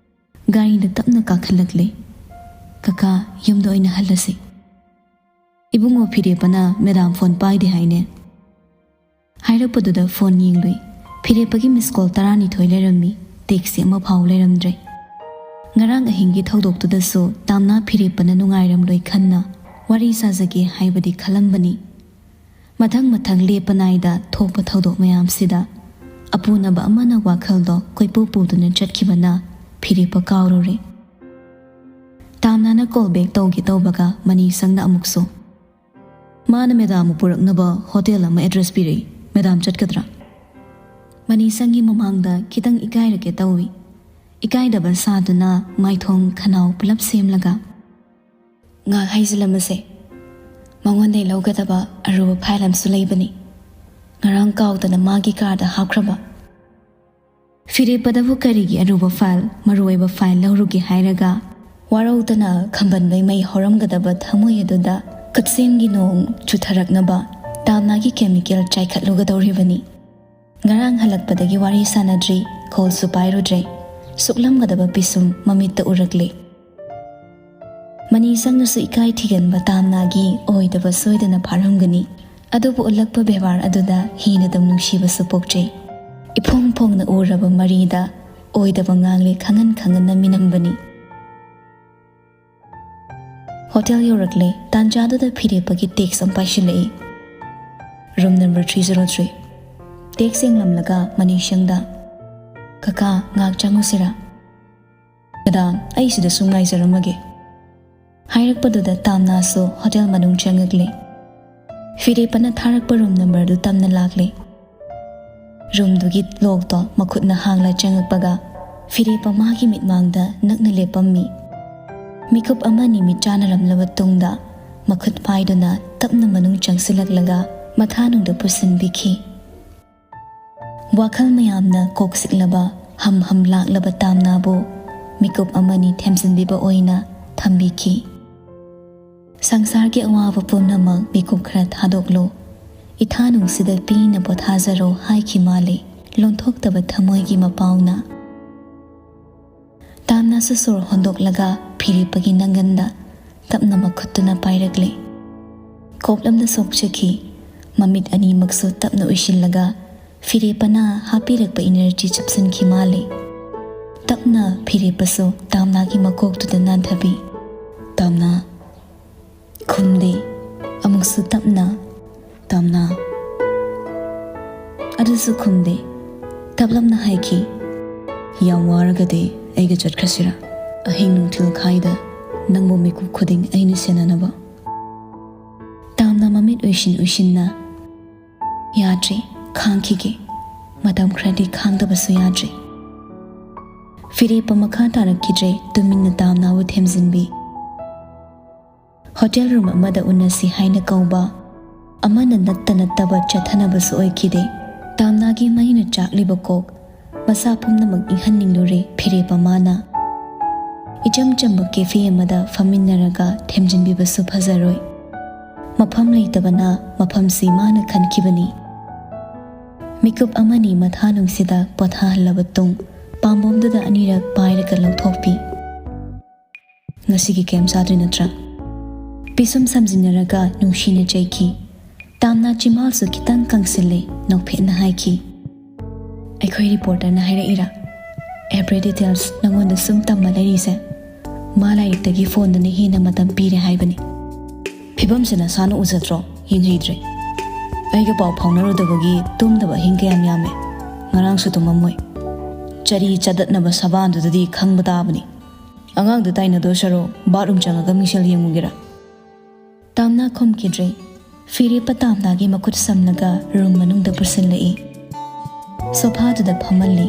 ꯒꯥꯔꯤꯗ ꯇꯞꯅ ꯀꯥꯈꯠꯂꯛꯂꯦ꯫ "ꯀꯀꯥ, ꯌꯨꯝꯗ ꯑꯣꯏꯅ ꯍꯜꯂꯁꯤ꯫ ꯏꯕꯨꯡꯉꯣ ꯐꯤꯔꯦꯞꯄꯅ ꯃꯦꯗꯥꯝ ꯐꯣꯟ ꯄꯥꯏꯗꯦ ꯍꯥꯏꯅꯦ꯫" ꯍꯥꯏꯔꯛꯄꯗꯨꯗ ꯐꯣꯟ ꯌꯦꯡꯂꯨꯏ꯫ ꯐꯤꯔꯦꯞꯄꯒꯤ ꯃꯤꯁ ꯀꯣꯜ ꯇꯔꯥꯅꯤꯊꯣꯏ ꯂꯩꯔꯝꯃꯤ, ꯇꯦꯛꯁꯁꯤ ꯑꯃꯐꯥꯎ ꯂꯩꯔꯝꯗ꯭ꯔꯦ꯫ ꯉꯔꯥꯡ ꯑꯍꯤꯡꯒꯤ ꯊꯧꯗꯣꯛꯇꯨꯗꯁꯨ ꯇꯥꯝꯅꯥ ꯐꯤꯔꯦꯞꯄꯅ ꯅꯨꯡꯉꯥꯏꯔꯝꯂꯣꯏ ꯈꯟꯅ ꯋꯥꯔꯤ ꯁꯥꯖꯒꯦ ꯍꯥꯏꯕꯗꯤ ꯈꯜꯂꯝꯕꯅꯤ꯫ ꯃꯊꯪ ꯃꯊꯪ ꯂꯦꯞꯄ ꯅꯥꯏꯗ ꯊꯣꯛꯄ ꯊꯧꯗꯣꯛ ꯃꯌꯥꯝꯁꯤꯗ ꯑꯄꯨꯅꯕ ꯑꯃꯅ ꯋꯥꯈꯜꯗꯣ ꯀꯣꯏꯄꯨ ꯄꯨꯗꯨꯅ ꯆꯠꯈꯤꯕꯅ ꯐꯤꯔꯦꯞꯄ ꯀꯥꯎꯔꯨꯔꯦ꯫ ꯇꯥꯝꯅꯥꯅ ꯀꯣꯜ ꯕꯦꯛ ꯇꯧꯒꯦ ꯇꯧꯕꯒ ꯃꯅꯤꯁꯪꯅ ꯑꯃꯨꯛꯁꯨ, "ꯃꯥꯅ ꯃꯦꯗꯥꯝꯕꯨ ꯄꯨꯔꯛꯅꯕ ꯍꯣꯇꯦꯜ ꯑꯃ ꯑꯦꯗ꯭ꯔꯦꯁ ꯄꯤꯔꯛꯏ, ꯃꯦꯗꯥꯝ ꯆꯠꯀꯗ꯭ꯔꯥ?" ꯃꯅꯤꯁꯪꯒꯤ ꯃꯃꯥꯡꯗ ꯈꯤꯇꯪ ꯏꯀꯥꯏꯔꯒꯦ ꯇꯧꯏ꯫ ꯏꯀꯥꯏꯗꯕ ꯁꯥꯗꯨꯅ ꯃꯥꯏꯊꯣꯡ ꯈꯅꯥꯎ ꯄꯨꯂꯞ ꯁꯦꯝꯂꯒ, "ꯉꯥꯏꯍꯥꯛ ꯍꯥꯏꯖꯤꯜꯂꯝꯃꯁꯦ꯫ ꯃꯉꯣꯟꯗꯩ ꯂꯧꯒꯗꯕ ꯑꯔꯨꯕ ꯐꯥꯏꯜ ꯑꯃꯁꯨ ꯂꯩꯕꯅꯤ꯫ ꯉꯔꯥꯡ ꯀꯥꯎꯗꯅ ꯃꯥꯒꯤ ꯀꯥꯔꯗ ꯍꯥꯞꯈ꯭ꯔꯕ꯫" ꯐꯤꯔꯦꯞꯄꯗꯕꯨ ꯀꯔꯤꯒꯤ ꯑꯔꯨꯕ ꯐꯥꯏꯜ, ꯃꯔꯨꯑꯣꯏꯕ ꯐꯥꯏꯜ ꯂꯧꯔꯨꯒꯦ ꯍꯥꯏꯔꯒ ꯋꯥꯔꯧꯗꯅ ꯈꯝꯕꯟꯕꯩ ꯃꯩ ꯍꯧꯔꯝꯒꯗꯕ ꯊꯃꯣꯏ ꯑꯗꯨꯗ ꯈꯨꯠꯁꯦꯝꯒꯤ ꯅꯣꯡ ꯆꯨꯊꯔꯛꯅꯕ ꯇꯥꯝꯅꯥꯒꯤ ꯀꯦꯃꯤꯀꯦꯜ ꯆꯥꯏꯈꯠꯂꯨꯒꯗꯧꯔꯤꯕꯅꯤ꯫ ꯉꯔꯥꯡ ꯍꯜꯂꯛꯄꯗꯒꯤ ꯋꯥꯔꯤ ꯁꯥꯟꯅꯗ꯭ꯔꯤ, ꯀꯣꯜꯁꯨ ꯄꯥꯏꯔꯨꯗ꯭ꯔꯦ꯫ ꯁꯨꯛꯂꯝꯒꯗꯕ ꯄꯤꯁꯨꯝ ꯃꯃꯤꯠꯇ ꯎꯔꯛꯂꯦ꯫ ꯃꯅꯤ ꯁꯪꯅꯁꯨ ꯏꯀꯥꯏ ꯊꯤꯒꯟꯕ ꯇꯥꯝꯅꯥꯒꯤ ꯑꯣꯏꯗꯕ ꯁꯣꯏꯗꯅ ꯐꯥꯔꯝꯒꯅꯤ꯫ ꯑꯗꯨꯕꯨ ꯎꯠꯂꯛꯄ ꯕꯦꯕꯥꯔ ꯑꯗꯨꯗ ꯍꯦꯟꯅ ꯑꯗꯨꯝ ꯅꯨꯡꯁꯤꯕꯁꯨ ꯄꯣꯛꯆꯩ꯫ ꯏꯐꯣꯡ ꯐꯣꯡꯅ ꯎꯔꯕ ꯃꯔꯤꯗ ꯑꯣꯏꯗꯕ ꯉꯥꯡꯂꯦ ꯈꯪꯍꯟ ꯈꯪꯍꯟꯅ ꯃꯤꯅꯝꯕꯅꯤ꯫ ꯍꯣꯇꯦꯜ ꯌꯧꯔꯛꯂꯦ꯫ ꯇꯥꯟꯖꯥꯗꯨꯗ ꯐꯤꯔꯦꯞꯄꯒꯤ ꯇꯦꯛꯁ ꯑꯃ ꯄꯥꯏꯁꯤꯜꯂꯛꯏ꯫ "Room number three zero three". Text ꯌꯦꯡꯂꯝꯂꯒ ꯃꯅꯤꯁꯪꯗ, "ꯀꯀꯥ, ꯉꯥꯏꯍꯥꯛ ꯆꯪꯉꯨꯁꯤꯔꯥ?" "ꯃꯦꯗꯥꯝ, ꯑꯩ ꯁꯤꯗ ꯁꯨꯝ ꯉꯥꯏꯖꯔꯝꯃꯒꯦ" ꯍꯥꯏꯔꯛꯄꯗꯨꯗ ꯇꯥꯝꯅꯥꯁꯨ ꯍꯣꯇꯦꯜ ꯃꯅꯨꯡ ꯆꯪꯉꯛꯂꯦ꯫ ꯐꯤꯔꯦꯞꯄꯅ ꯊꯥꯔꯛꯄ ꯔꯨꯝ ꯅꯝꯕꯔꯗꯨ ꯇꯝꯅ ꯂꯥꯛꯂꯦ꯫ ꯔꯨꯝꯗꯨꯒꯤ ꯂꯣꯛꯇꯣ ꯃꯈꯨꯠꯅ ꯍꯥꯡꯂ ꯆꯪꯉꯛꯄꯒ ꯐꯤꯔꯦꯞꯄ ꯃꯥꯒꯤ ꯃꯤꯠꯃꯥꯡꯗ ꯅꯛꯅ ꯂꯦꯞꯄꯝꯃꯤ꯫ ꯃꯤꯀꯨꯞ ꯑꯃꯅꯤ ꯃꯤꯠ ꯆꯥꯟꯅꯔꯝꯂꯕ ꯇꯨꯡꯗ ꯃꯈꯨꯠ ꯄꯥꯏꯗꯨꯅ ꯇꯞꯅ ꯃꯅꯨꯡ ꯆꯪꯁꯤꯜꯂꯛꯂꯒ ꯃꯊꯥꯅꯨꯡꯗ ꯄꯨꯁꯤꯟꯕꯤꯈꯤ꯫ ꯋꯥꯈꯜ ꯃꯌꯥꯝꯅ ꯀꯣꯛ ꯆꯤꯛꯂꯕ, ꯍꯝ ꯍꯝ ꯂꯥꯛꯂꯕ ꯇꯥꯝꯅꯥꯕꯨ ꯃꯤꯀꯨꯞ ꯑꯃꯅꯤ ꯊꯦꯝꯖꯤꯟꯕꯤꯕ ꯑꯣꯏꯅ ꯊꯝꯕꯤꯈꯤ꯫ "ꯁꯪꯁꯥꯔꯒꯤ ꯑꯋꯥꯕ ꯄꯨꯝꯅꯃꯛ ꯃꯤꯀꯨꯞ ꯈꯔ ꯊꯥꯗꯣꯛꯂꯣ꯫ ꯏꯊꯥꯅꯨꯡꯁꯤꯗ ꯄꯦꯟꯅ ꯄꯣꯊꯥꯖꯔꯣ" ꯍꯥꯏꯈꯤ ꯃꯥꯜꯂꯦ ꯂꯣꯟꯊꯣꯛꯇꯕ ꯊꯃꯣꯏꯒꯤ ꯃꯄꯥꯎꯅ꯫ ꯇꯥꯝꯅꯥꯁꯨ ꯁꯣꯔ ꯍꯣꯟꯗꯣꯛꯂꯒ ꯐꯤꯔꯦꯞꯄꯒꯤ ꯅꯪꯒꯟꯗ ꯇꯞꯅ ꯃꯈꯨꯠꯇꯨꯅ ꯄꯥꯏꯔꯛꯂꯦ꯫ ꯀꯣꯛꯂꯝꯗ ꯁꯣꯛꯆꯈꯤ꯫ ꯃꯃꯤꯠ ꯑꯅꯤꯃꯛꯁꯨ ꯇꯞꯅ ꯎꯏꯁꯤꯜꯂꯒ ꯐꯤꯔꯦꯞꯄꯅ ꯍꯥꯞꯄꯤꯔꯛꯄ ꯏꯅꯔꯖꯤ ꯆꯨꯞꯁꯤꯟꯈꯤ ꯃꯥꯜꯂꯦ꯫ ꯇꯞꯅ ꯐꯤꯔꯦꯞꯄꯁꯨ ꯇꯥꯝꯅꯥꯒꯤ ꯃꯀꯣꯛꯇꯨꯗ ꯅꯥꯟꯊꯕꯤ꯫ "ꯇꯥꯝꯅꯥ!" ꯈꯨꯝꯗꯦ꯫ ꯑꯃꯨꯛꯁꯨ ꯇꯞꯅ, "ꯇꯥꯝꯅꯥ!" ꯑꯗꯨꯁꯨ ꯈꯨꯝꯗꯦ꯫ ꯇꯞꯂꯞꯅ ꯍꯥꯏꯈꯤ, "ꯌꯥꯝ ꯋꯥꯔꯒꯗꯤ ꯑꯩꯒ ꯆꯠꯈ꯭ꯔꯁꯤꯔꯥ? ꯑꯍꯤꯡ ꯅꯨꯡꯊꯤꯜ ꯈꯥꯏꯗ ꯅꯪꯕꯨ ꯃꯤꯀꯨꯞ ꯈꯨꯗꯤꯡ ꯑꯩꯅ ꯁꯦꯟꯅꯅꯕ?" ꯇꯥꯝꯅꯥ ꯃꯃꯤꯠ ꯎꯏꯁꯤꯟ ꯎꯏꯁꯤꯟꯅ, "ꯌꯥꯗ꯭ꯔꯦ, ꯈꯥꯡꯈꯤꯒꯦ꯫ ꯃꯇꯝ ꯈꯔꯗꯤ ꯈꯥꯡꯗꯕꯁꯨ ꯌꯥꯗ꯭ꯔꯦ꯫" ꯐꯤꯔꯦꯞꯄ ꯃꯈꯥ ꯇꯥꯔꯛꯈꯤꯗ꯭ꯔꯦ, ꯇꯨꯃꯤꯟꯅ ꯇꯥꯝꯅꯥꯕꯨ ꯊꯦꯝꯖꯤꯟꯕꯤ꯫ ꯍꯣꯇꯦꯜ ꯔꯨꯝ ꯑꯃꯗ ꯎꯅꯁꯤ ꯍꯥꯏꯅ ꯀꯧꯕ, ꯑꯃꯅ ꯅꯠꯇ ꯅꯠꯇꯕ ꯆꯠꯊꯅꯕꯁꯨ ꯑꯣꯏꯈꯤꯗꯦ꯫ ꯇꯥꯝꯅꯥꯒꯤ ꯃꯩꯅ ꯆꯥꯛꯂꯤꯕ ꯀꯣꯛ, ꯃꯁꯥ ꯄꯨꯝꯅꯃꯛ ꯏꯪꯍꯟꯅꯤꯡꯂꯨꯔꯦ ꯐꯤꯔꯦꯞꯄ ꯃꯥꯅ꯫ ꯏꯆꯝ ꯆꯝꯕ ꯀꯦꯐꯦ ꯑꯃꯗ ꯐꯝꯃꯤꯟꯅꯔꯒ ꯊꯦꯝꯖꯤꯟꯕꯤꯕꯁꯨ ꯐꯖꯔꯣꯏ꯫ ꯃꯐꯝ ꯂꯩꯇꯕꯅ ꯃꯐꯝꯁꯤ ꯃꯥꯅ ꯈꯟꯈꯤꯕꯅꯤ꯫ ꯃꯤꯀꯨꯞ ꯑꯃꯅꯤ ꯃꯊꯥꯅꯨꯡꯁꯤꯗ ꯄꯣꯊꯥꯍꯜꯂꯕ ꯇꯨꯡ, ꯄꯥꯝꯕꯣꯝꯗꯨꯗ ꯑꯅꯤꯔꯛ ꯄꯥꯏꯔꯒ ꯂꯧꯊꯣꯛꯄꯤ꯫ "ꯉꯁꯤꯒꯤ ꯀꯩꯝ ꯆꯥꯗ꯭ꯔꯤ ꯅꯠꯇ꯭ꯔꯥ?" ꯄꯤꯁꯨꯝ ꯁꯝꯖꯤꯟꯅꯔꯒ ꯅꯨꯡꯁꯤꯅ ꯆꯩꯈꯤ꯫ ꯇꯥꯝꯅꯥ ꯆꯤꯝꯕꯥꯜꯁꯨ ꯈꯤꯇꯪ ꯀꯪꯁꯤꯜꯂꯦ, ꯅꯣꯛꯐꯦꯠꯅ ꯍꯥꯏꯈꯤ, "ꯑꯩꯈꯣꯏ ꯔꯤꯄꯣꯔꯇꯔꯅ ꯍꯥꯏꯔꯛꯏꯔꯥ? Every details ꯅꯉꯣꯟꯗ ꯁꯨꯝ ꯇꯝꯃ ꯂꯩꯔꯤꯁꯦ? ꯃꯥ ꯂꯥꯏꯔꯤꯛꯇꯒꯤ ꯐꯣꯟꯗꯅ ꯍꯦꯟꯅ ꯃꯇꯝ ꯄꯤꯔꯦ ꯍꯥꯏꯕꯅꯤ꯫ ꯐꯤꯕꯝꯁꯦ ꯅꯁꯥꯅ ꯎꯖꯗ꯭ꯔꯣ? ꯌꯦꯡꯍꯩꯗ꯭ꯔꯦ꯫ ꯑꯩꯒ ꯄꯥꯎ ꯐꯥꯎꯅꯔꯨꯗꯕꯒꯤ ꯇꯨꯝꯗꯕ ꯑꯍꯤꯡ ꯀꯌꯥꯝ ꯌꯥꯝꯃꯦ꯫ ꯉꯔꯥꯡꯁꯨ ꯇꯨꯝꯃꯝꯃꯣꯏ꯫ ꯆꯔꯤ ꯆꯗꯠꯅꯕ ꯁꯕꯥꯟꯗꯨꯗꯗꯤ ꯈꯪꯕ ꯇꯥꯕꯅꯤ꯫ ꯑꯉꯥꯡꯗꯨ ꯇꯥꯏꯅꯗꯣꯏ ꯁꯔꯨꯛ ꯕꯥꯠꯔꯨꯝ ꯆꯪꯉꯒ ꯃꯤꯡꯁꯦꯜ ꯌꯦꯡꯉꯨꯒꯦꯔꯥ?" ꯇꯥꯝꯅꯥ ꯈꯨꯝꯈꯤꯗ꯭ꯔꯦ꯫ ꯐꯤꯔꯦꯞꯄ ꯇꯥꯝꯅꯥꯒꯤ ꯃꯈꯨꯠ ꯁꯝꯂꯒ ꯔꯨꯝ ꯃꯅꯨꯡꯗ ꯄꯨꯁꯤꯜꯂꯛꯏ꯫ ꯁꯣꯐꯥꯗꯨꯗ ꯐꯝꯍꯜꯂꯤ꯫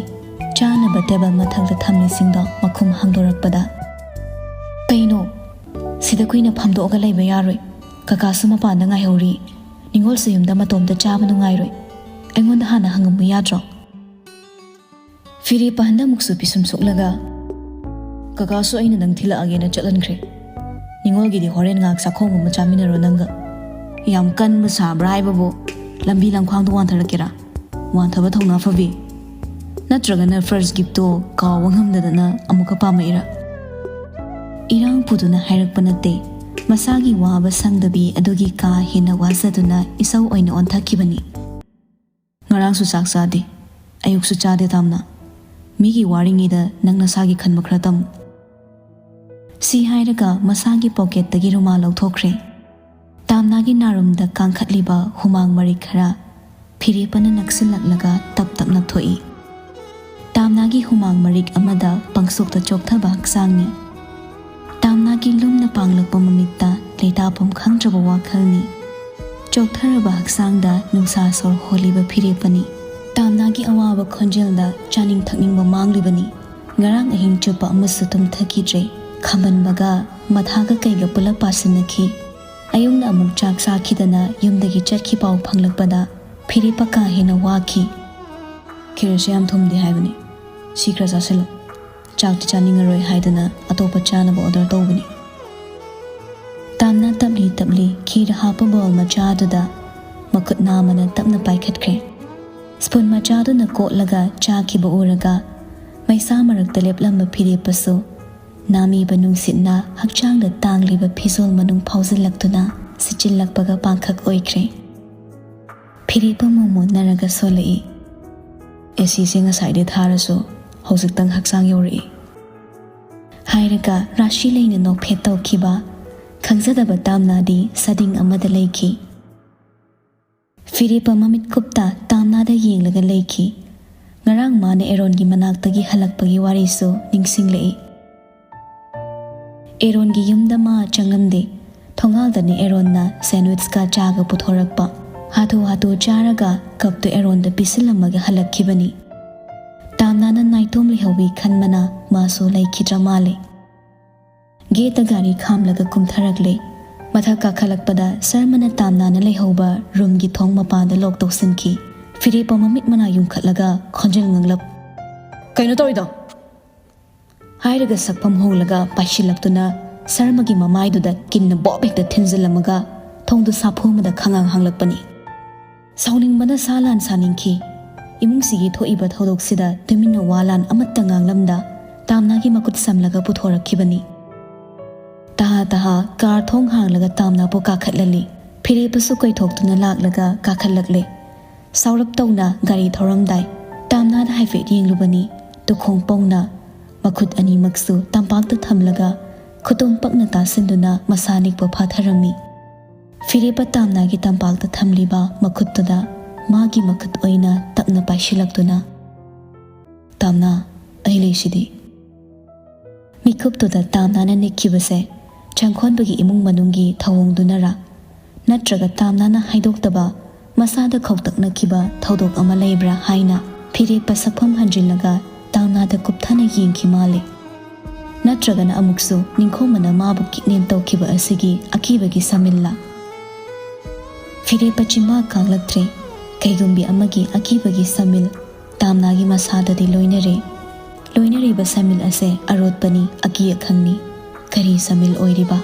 ꯆꯥꯅꯕ ꯇꯦꯕꯜ ꯃꯊꯛꯇ ꯊꯝꯂꯤꯁꯤꯡꯗꯣ ꯃꯈꯨꯝ ꯍꯥꯡꯗꯣꯔꯛꯄꯗ, "ꯀꯩꯅꯣ? ꯁꯤꯗ ꯀꯨꯏꯅ ꯐꯝꯗꯣꯛꯑꯒ ꯂꯩꯕ ꯌꯥꯔꯣꯏ꯫ ꯀꯀꯥꯁꯨ ꯃꯄꯥꯟꯗ ꯉꯥꯏꯍꯧꯔꯤ꯫ ꯅꯤꯉꯣꯜꯁꯨ ꯌꯨꯝꯗ ꯃꯇꯣꯝꯇ ꯆꯥꯕ ꯅꯨꯡꯉꯥꯏꯔꯣꯏ꯫ ꯑꯩꯉꯣꯟꯗ ꯍꯥꯟꯅ ꯍꯪꯉꯝꯃꯨ ꯌꯥꯗ꯭ꯔꯣ?" ꯐꯤꯔꯦꯞꯄ ꯍꯟꯗꯛꯃꯨꯛꯁꯨ ꯄꯤꯁꯨꯝ ꯁꯣꯛꯂꯒ, "ꯀꯀꯥꯁꯨ ꯑꯩꯅ ꯅꯪ ꯊꯤꯜꯂꯛꯑꯒꯦꯅ ꯆꯠꯍꯟꯈ꯭ꯔꯦ꯫ ꯅꯤꯉꯣꯜꯒꯤꯗꯤ ꯍꯣꯔꯦꯟ ꯉꯥꯏꯍꯥꯛ ꯆꯥꯛꯈꯣꯝ ꯑꯃ ꯆꯥꯃꯤꯟꯅꯔꯣ ꯅꯪꯒ꯫ ꯌꯥꯝ ꯀꯟꯕ ꯁꯥꯕ꯭ꯔꯥ ꯍꯥꯏꯕꯕꯨ? ꯂꯝꯕꯤ ꯂꯝꯈꯥꯡꯗ ꯋꯥꯟꯊꯔꯛꯀꯦꯔꯥ? ꯋꯥꯟꯊꯕ ꯊꯧꯅꯥ ꯐꯕꯤ꯫ ꯅꯠꯇ꯭ꯔꯒꯅ first gift ꯇꯣ ꯀꯥꯎꯕ ꯉꯝꯗꯗꯅ ꯑꯃꯨꯛꯀ ꯄꯥꯝꯃꯛꯏꯔꯥ?" ꯏꯔꯥꯡ ꯄꯨꯗꯨꯅ ꯍꯥꯏꯔꯛꯄ ꯅꯠꯇꯦ꯫ ꯃꯁꯥꯒꯤ ꯋꯥꯕ ꯁꯪꯗꯕꯤ ꯑꯗꯨꯒꯤ ꯀꯥ ꯍꯦꯟꯅ ꯋꯥꯖꯗꯨꯅ ꯏꯁꯧ ꯑꯣꯏꯅ ꯑꯣꯟꯊꯛꯈꯤꯕꯅꯤ꯫ "ꯉꯔꯥꯡꯁꯨ ꯆꯥꯛ ꯆꯥꯗꯦ, ꯑꯌꯨꯛꯁꯨ ꯆꯥꯗꯦ ꯇꯥꯝꯅꯥ꯫ ꯃꯤꯒꯤ ꯋꯥꯔꯤꯉꯩꯗ ꯅꯪ ꯅꯁꯥꯒꯤ ꯈꯟꯕ ꯈꯔ ꯇꯝꯃꯨ꯫" ꯁꯤ ꯍꯥꯏꯔꯒ ꯃꯁꯥꯒꯤ ꯄꯣꯀꯦꯠꯇꯒꯤ ꯔꯨꯃꯥꯜ ꯂꯧꯊꯣꯛꯈ꯭ꯔꯦ꯫ ꯇꯥꯝꯅꯥꯒꯤ ꯅꯥꯔꯨꯝꯗ ꯀꯥꯡꯈꯠꯂꯤꯕ ꯍꯨꯃꯥꯡ ꯃꯔꯤꯛ ꯈꯔ ꯐꯤꯔꯦꯞꯄꯅ ꯅꯛꯁꯤꯜꯂꯛꯂꯒ ꯇꯞ ꯇꯞꯅ ꯊꯣꯛꯏ꯫ ꯇꯥꯝꯅꯥꯒꯤ ꯍꯨꯃꯥꯡ ꯃꯔꯤꯛ ꯑꯃꯗ ꯄꯪꯁꯣꯛꯇ ꯆꯣꯛꯊꯕ ꯍꯛꯆꯥꯡꯅꯤ꯫ ꯇꯥꯝꯅꯥꯒꯤ ꯂꯨꯝꯅ ꯄꯥꯡꯂꯛꯄ ꯃꯃꯤꯠꯇ ꯂꯩꯇꯥꯐꯝ ꯈꯪꯗ꯭ꯔꯕ ꯋꯥꯈꯜꯅꯤ꯫ ꯆꯣꯛꯊꯔꯕ ꯍꯛꯆꯥꯡꯗ ꯅꯨꯡꯁꯥ ꯁꯣꯔ ꯍꯣꯜꯂꯤꯕ ꯐꯤꯔꯦꯞꯄꯅꯤ꯫ ꯇꯥꯝꯅꯥꯒꯤ ꯑꯋꯥꯕ ꯈꯣꯟꯖꯦꯜꯗ ꯆꯥꯅꯤꯡ ꯊꯛꯅꯤꯡꯕ ꯃꯥꯡꯂꯤꯕꯅꯤ꯫ ꯉꯔꯥꯡ ꯑꯍꯤꯡ ꯆꯨꯞꯄ ꯑꯃꯁꯨ ꯇꯨꯝꯊꯈꯤꯗ꯭ꯔꯦ꯫ ꯈꯝꯕꯟꯕꯒ ꯃꯊꯥꯒ ꯀꯩꯒ ꯄꯨꯂꯞ ꯄꯥꯁꯤꯟꯅꯈꯤ꯫ ꯑꯌꯨꯛꯅ ꯑꯃꯨꯛ ꯆꯥꯛ ꯆꯥꯈꯤꯗꯅ ꯌꯨꯝꯗꯒꯤ ꯆꯠꯈꯤ ꯄꯥꯎ ꯐꯪꯂꯛꯄꯗ ꯐꯤꯔꯦꯞꯄ ꯀꯥ ꯍꯦꯟꯅ ꯋꯥꯈꯤ꯫ "ꯈꯦꯔꯁꯦ ꯌꯥꯝ ꯊꯨꯝꯗꯦ ꯍꯥꯏꯕꯅꯤ꯫ ꯁꯤ ꯈꯔ ꯆꯥꯁꯤꯜꯂꯨ꯫ ꯆꯥꯛꯇꯤ ꯆꯥꯅꯤꯡꯉꯔꯣꯏ ꯍꯥꯏꯗꯨꯅ ꯑꯇꯣꯞꯄ ꯆꯥꯅꯕ order ꯇꯧꯕꯅꯤ꯫" ꯇꯥꯝꯅꯥ ꯇꯞꯂꯤ ꯇꯞꯂꯤ ꯈꯤꯔ ꯍꯥꯞꯄ bowl ꯃꯆꯥꯗꯨꯗ ꯃꯈꯨꯠ ꯅꯥꯝꯃꯅ ꯇꯞꯅ ꯄꯥꯏꯈꯠꯈ꯭ꯔꯦ꯫ Spoon ꯃꯆꯥꯗꯨꯅ ꯀꯣꯠꯂꯒ ꯆꯥꯈꯤꯕ ꯎꯔꯒ ꯃꯩꯁꯥ ꯃꯔꯛꯇ ꯂꯦꯞꯂꯝꯕ ꯐꯤꯔꯦꯞꯄꯁꯨ ꯅꯥꯃꯤꯕ ꯅꯨꯡꯁꯤꯠꯅ ꯍꯛꯆꯥꯡꯗ ꯇꯥꯡꯂꯤꯕ ꯐꯤꯖꯣꯜ ꯃꯅꯨꯡ ꯐꯥꯎꯖꯤꯜꯂꯛꯇꯨꯅ ꯁꯤꯠꯆꯤꯜꯂꯛꯄꯒ ꯄꯥꯡꯈꯛ ꯑꯣꯏꯈ꯭ꯔꯦ꯫ ꯐꯤꯔꯦꯞ ꯑꯃ ꯃꯣꯟꯅꯔꯒ ꯁꯣꯜꯂꯛꯏ꯫ "ꯑꯦ ꯁꯤꯁꯦ ꯉꯁꯥꯏꯗꯩ ꯊꯥꯔꯁꯨ ꯍꯧꯖꯤꯛꯇꯪ ꯍꯛꯆꯥꯡ ꯌꯧꯔꯛꯏ," ꯍꯥꯏꯔꯒ ꯔꯥꯁꯤ ꯂꯩꯅ ꯅꯣꯛꯐꯦꯠ ꯇꯧꯈꯤꯕ ꯈꯪꯖꯗꯕ ꯇꯥꯝꯅꯥꯗꯤ ꯁꯥꯗꯤꯡ ꯑꯃꯗ ꯂꯩꯈꯤ꯫ ꯐꯤꯔꯦꯞꯄ ꯃꯃꯤꯠ ꯀꯨꯞꯇ ꯇꯥꯝꯅꯥꯗ ꯌꯦꯡꯂꯒ ꯂꯩꯈꯤ꯫ ꯉꯔꯥꯡ ꯃꯥꯅ ꯑꯦꯔꯣꯟꯒꯤ ꯃꯅꯥꯛꯇꯒꯤ ꯍꯜꯂꯛꯄꯒꯤ ꯋꯥꯔꯤꯁꯨ ꯅꯤꯡꯁꯤꯡꯂꯛꯏ꯫ ꯑꯦꯔꯣꯟꯒꯤ ꯌꯨꯝꯗ ꯃꯥ ꯆꯪꯂꯝꯗꯦ꯫ ꯊꯣꯡꯒꯥꯜꯗꯅꯤ ꯑꯦꯔꯣꯟꯅ ꯁꯦꯟꯋꯤꯆꯀ ꯆꯥꯒ ꯄꯨꯊꯣꯔꯛꯄ꯫ ꯍꯥꯊꯨ ꯍꯥꯊꯨ ꯆꯥꯔꯒ ꯀꯞꯇꯨ ꯑꯦꯔꯣꯟꯗ ꯄꯤꯁꯤꯜꯂꯝꯃꯒ ꯍꯜꯂꯛꯈꯤꯕꯅꯤ꯫ ꯇꯥꯝꯅꯥꯅ ꯅꯥꯏꯇꯣꯝ ꯂꯩꯍꯧꯋꯤ ꯈꯟꯕꯅ ꯃꯥꯁꯨ ꯂꯩꯈꯤꯗ꯭ꯔ ꯃꯥꯜꯂꯦ꯫ ꯒꯦꯠꯇ ꯒꯥꯔꯤ ꯈꯥꯝꯂꯒ ꯀꯨꯝꯊꯔꯛꯂꯦ꯫ ꯃꯊꯛ ꯀꯥꯈꯠꯂꯛꯄꯗ ꯁꯔꯃꯅ ꯇꯥꯝꯅꯥꯅ ꯂꯩꯍꯧꯕ ꯔꯨꯝꯒꯤ ꯊꯣꯡ ꯃꯄꯥꯟꯗ ꯂꯣꯛ ꯇꯧꯁꯤꯟꯈꯤ꯫ ꯐꯤꯔꯦꯞꯄ ꯃꯃꯤꯠ ꯃꯅꯥ ꯌꯨꯡꯈꯠꯂꯒ ꯈꯣꯟꯖꯦꯜ ꯉꯥꯡꯂꯞ, "ꯀꯩꯅꯣ ꯇꯧꯔꯤꯗꯣ?" ꯍꯥꯏꯔꯒ ꯁꯛꯐꯝ ꯍꯣꯡꯂꯒ ꯄꯥꯏꯁꯤꯜꯂꯛꯇꯨꯅ ꯁꯔꯃꯒꯤ ꯃꯃꯥꯏꯗꯨꯗ ꯀꯤꯟꯅ ꯕꯣꯞ ꯍꯦꯛꯇ ꯊꯤꯟꯖꯤꯜꯂꯝꯃꯒ ꯊꯣꯡꯗꯨ ꯁꯥꯐꯨ ꯑꯃꯗ ꯈꯪꯉꯥꯡ ꯍꯥꯡꯂꯛꯄꯅꯤ꯫ ꯁꯥꯎꯅꯤꯡꯕꯅ ꯁꯥ ꯂꯥꯟ ꯁꯥꯅꯤꯡꯈꯤ꯫ ꯏꯃꯨꯡꯁꯤꯒꯤ ꯊꯣꯛꯏꯕ ꯊꯧꯗꯣꯛꯁꯤꯗ ꯇꯨꯃꯤꯟꯅ ꯋꯥ ꯂꯥꯟ ꯑꯃꯠꯇ ꯉꯥꯡꯂꯝꯗ ꯇꯥꯝꯅꯥꯒꯤ ꯃꯈꯨꯠ ꯁꯝꯂꯒ ꯄꯨꯊꯣꯔꯛꯈꯤꯕꯅꯤ꯫ ꯇꯍꯥ ꯇꯍꯥ ꯀꯥꯔ ꯊꯣꯡ ꯍꯥꯡꯂꯒ ꯇꯥꯝꯅꯥꯕꯨ ꯀꯥꯈꯠꯂꯜꯂꯤ꯫ ꯐꯤꯔꯦꯞꯄꯁꯨ ꯀꯣꯏꯊꯣꯛꯇꯨꯅ ꯂꯥꯛꯂꯒ ꯀꯥꯈꯠꯂꯛꯂꯦ꯫ ꯁꯥꯎꯔꯞ ꯇꯧꯅ ꯒꯥꯔꯤ ꯊꯧꯔꯝꯗꯥꯏ ꯇꯥꯝꯅꯥꯗ ꯍꯥꯏꯐꯦꯠ ꯌꯦꯡꯂꯨꯕꯅꯤ꯫ ꯇꯨꯈꯣꯡ ꯄꯧꯅ ꯃꯈꯨꯠ ꯑꯅꯤꯃꯛꯁꯨ ꯇꯝꯄꯥꯛꯇ ꯊꯝꯂꯒ ꯈꯨꯇꯨꯝ ꯄꯛꯅ ꯇꯥꯁꯤꯟꯗꯨꯅ ꯃꯁꯥ ꯅꯤꯛꯄ ꯐꯥꯊꯔꯝꯃꯤ꯫ ꯐꯤꯔꯦꯞꯄ ꯇꯥꯝꯅꯥꯒꯤ ꯇꯝꯄꯥꯛꯇ ꯊꯝꯂꯤꯕ ꯃꯈꯨꯠꯇꯨꯗ ꯃꯥꯒꯤ ꯃꯈꯨꯠ ꯑꯣꯏꯅ ꯇꯞꯅ ꯄꯥꯏꯁꯤꯜꯂꯛꯇꯨꯅ, "ꯇꯥꯝꯅꯥ, ꯑꯩ ꯂꯩꯁꯤꯗꯤ꯫" ꯃꯤꯀꯨꯞꯇꯨꯗ ꯇꯥꯝꯅꯥꯅ ꯅꯤꯛꯈꯤꯕꯁꯦ ꯆꯪꯈꯣꯟꯕꯒꯤ ꯏꯃꯨꯡ ꯃꯅꯨꯡꯒꯤ ꯊꯧꯑꯣꯡꯗꯨꯅꯔꯥ, ꯅꯠꯇ꯭ꯔꯒ ꯇꯥꯝꯅꯥꯅ ꯍꯥꯏꯗꯣꯛꯇꯕ ꯃꯁꯥꯗ ꯈꯧꯇꯛꯅꯈꯤꯕ ꯊꯧꯗꯣꯛ ꯑꯃ ꯂꯩꯕ꯭ꯔꯥ ꯍꯥꯏꯅ ꯐꯤꯔꯦꯞꯄ ꯁꯛꯐꯝ ꯍꯟꯖꯤꯜꯂꯒ ꯇꯥꯝꯅꯥꯗ ꯀꯨꯞꯊꯅ ꯌꯦꯡꯈꯤ ꯃꯥꯜꯂꯦ꯫ ꯅꯠꯇ꯭ꯔꯒꯅ ꯑꯃꯨꯛꯁꯨ ꯅꯤꯡꯈꯣꯝꯕꯅ ꯃꯥꯕꯨ kidnap ꯇꯧꯈꯤꯕ ꯑꯁꯤꯒꯤ ꯑꯀꯤꯕꯒꯤ ꯁꯥꯃꯤꯜꯂ? ꯐꯤꯔꯦꯞꯄ ꯆꯤꯟꯕꯥꯛ ꯀꯥꯡꯂꯛꯇ꯭ꯔꯦ꯫ ꯀꯩꯒꯨꯝꯕꯤ ꯑꯃꯒꯤ ꯑꯀꯤꯕꯒꯤ ꯁꯥꯃꯤꯜ ꯇꯥꯝꯅꯥꯒꯤ ꯃꯁꯥꯗꯗꯤ ꯂꯣꯏꯅꯔꯦ꯫ ꯂꯣꯏꯅꯔꯤꯕ ꯁꯥꯃꯤꯜ ꯑꯁꯦ ꯑꯔꯣꯠꯄꯅꯤ, ꯑꯀꯤ ꯑꯈꯪꯅꯤ꯫ ꯀꯔꯤ ꯁꯥꯃꯤꯜ ꯑꯣꯏꯔꯤꯕ?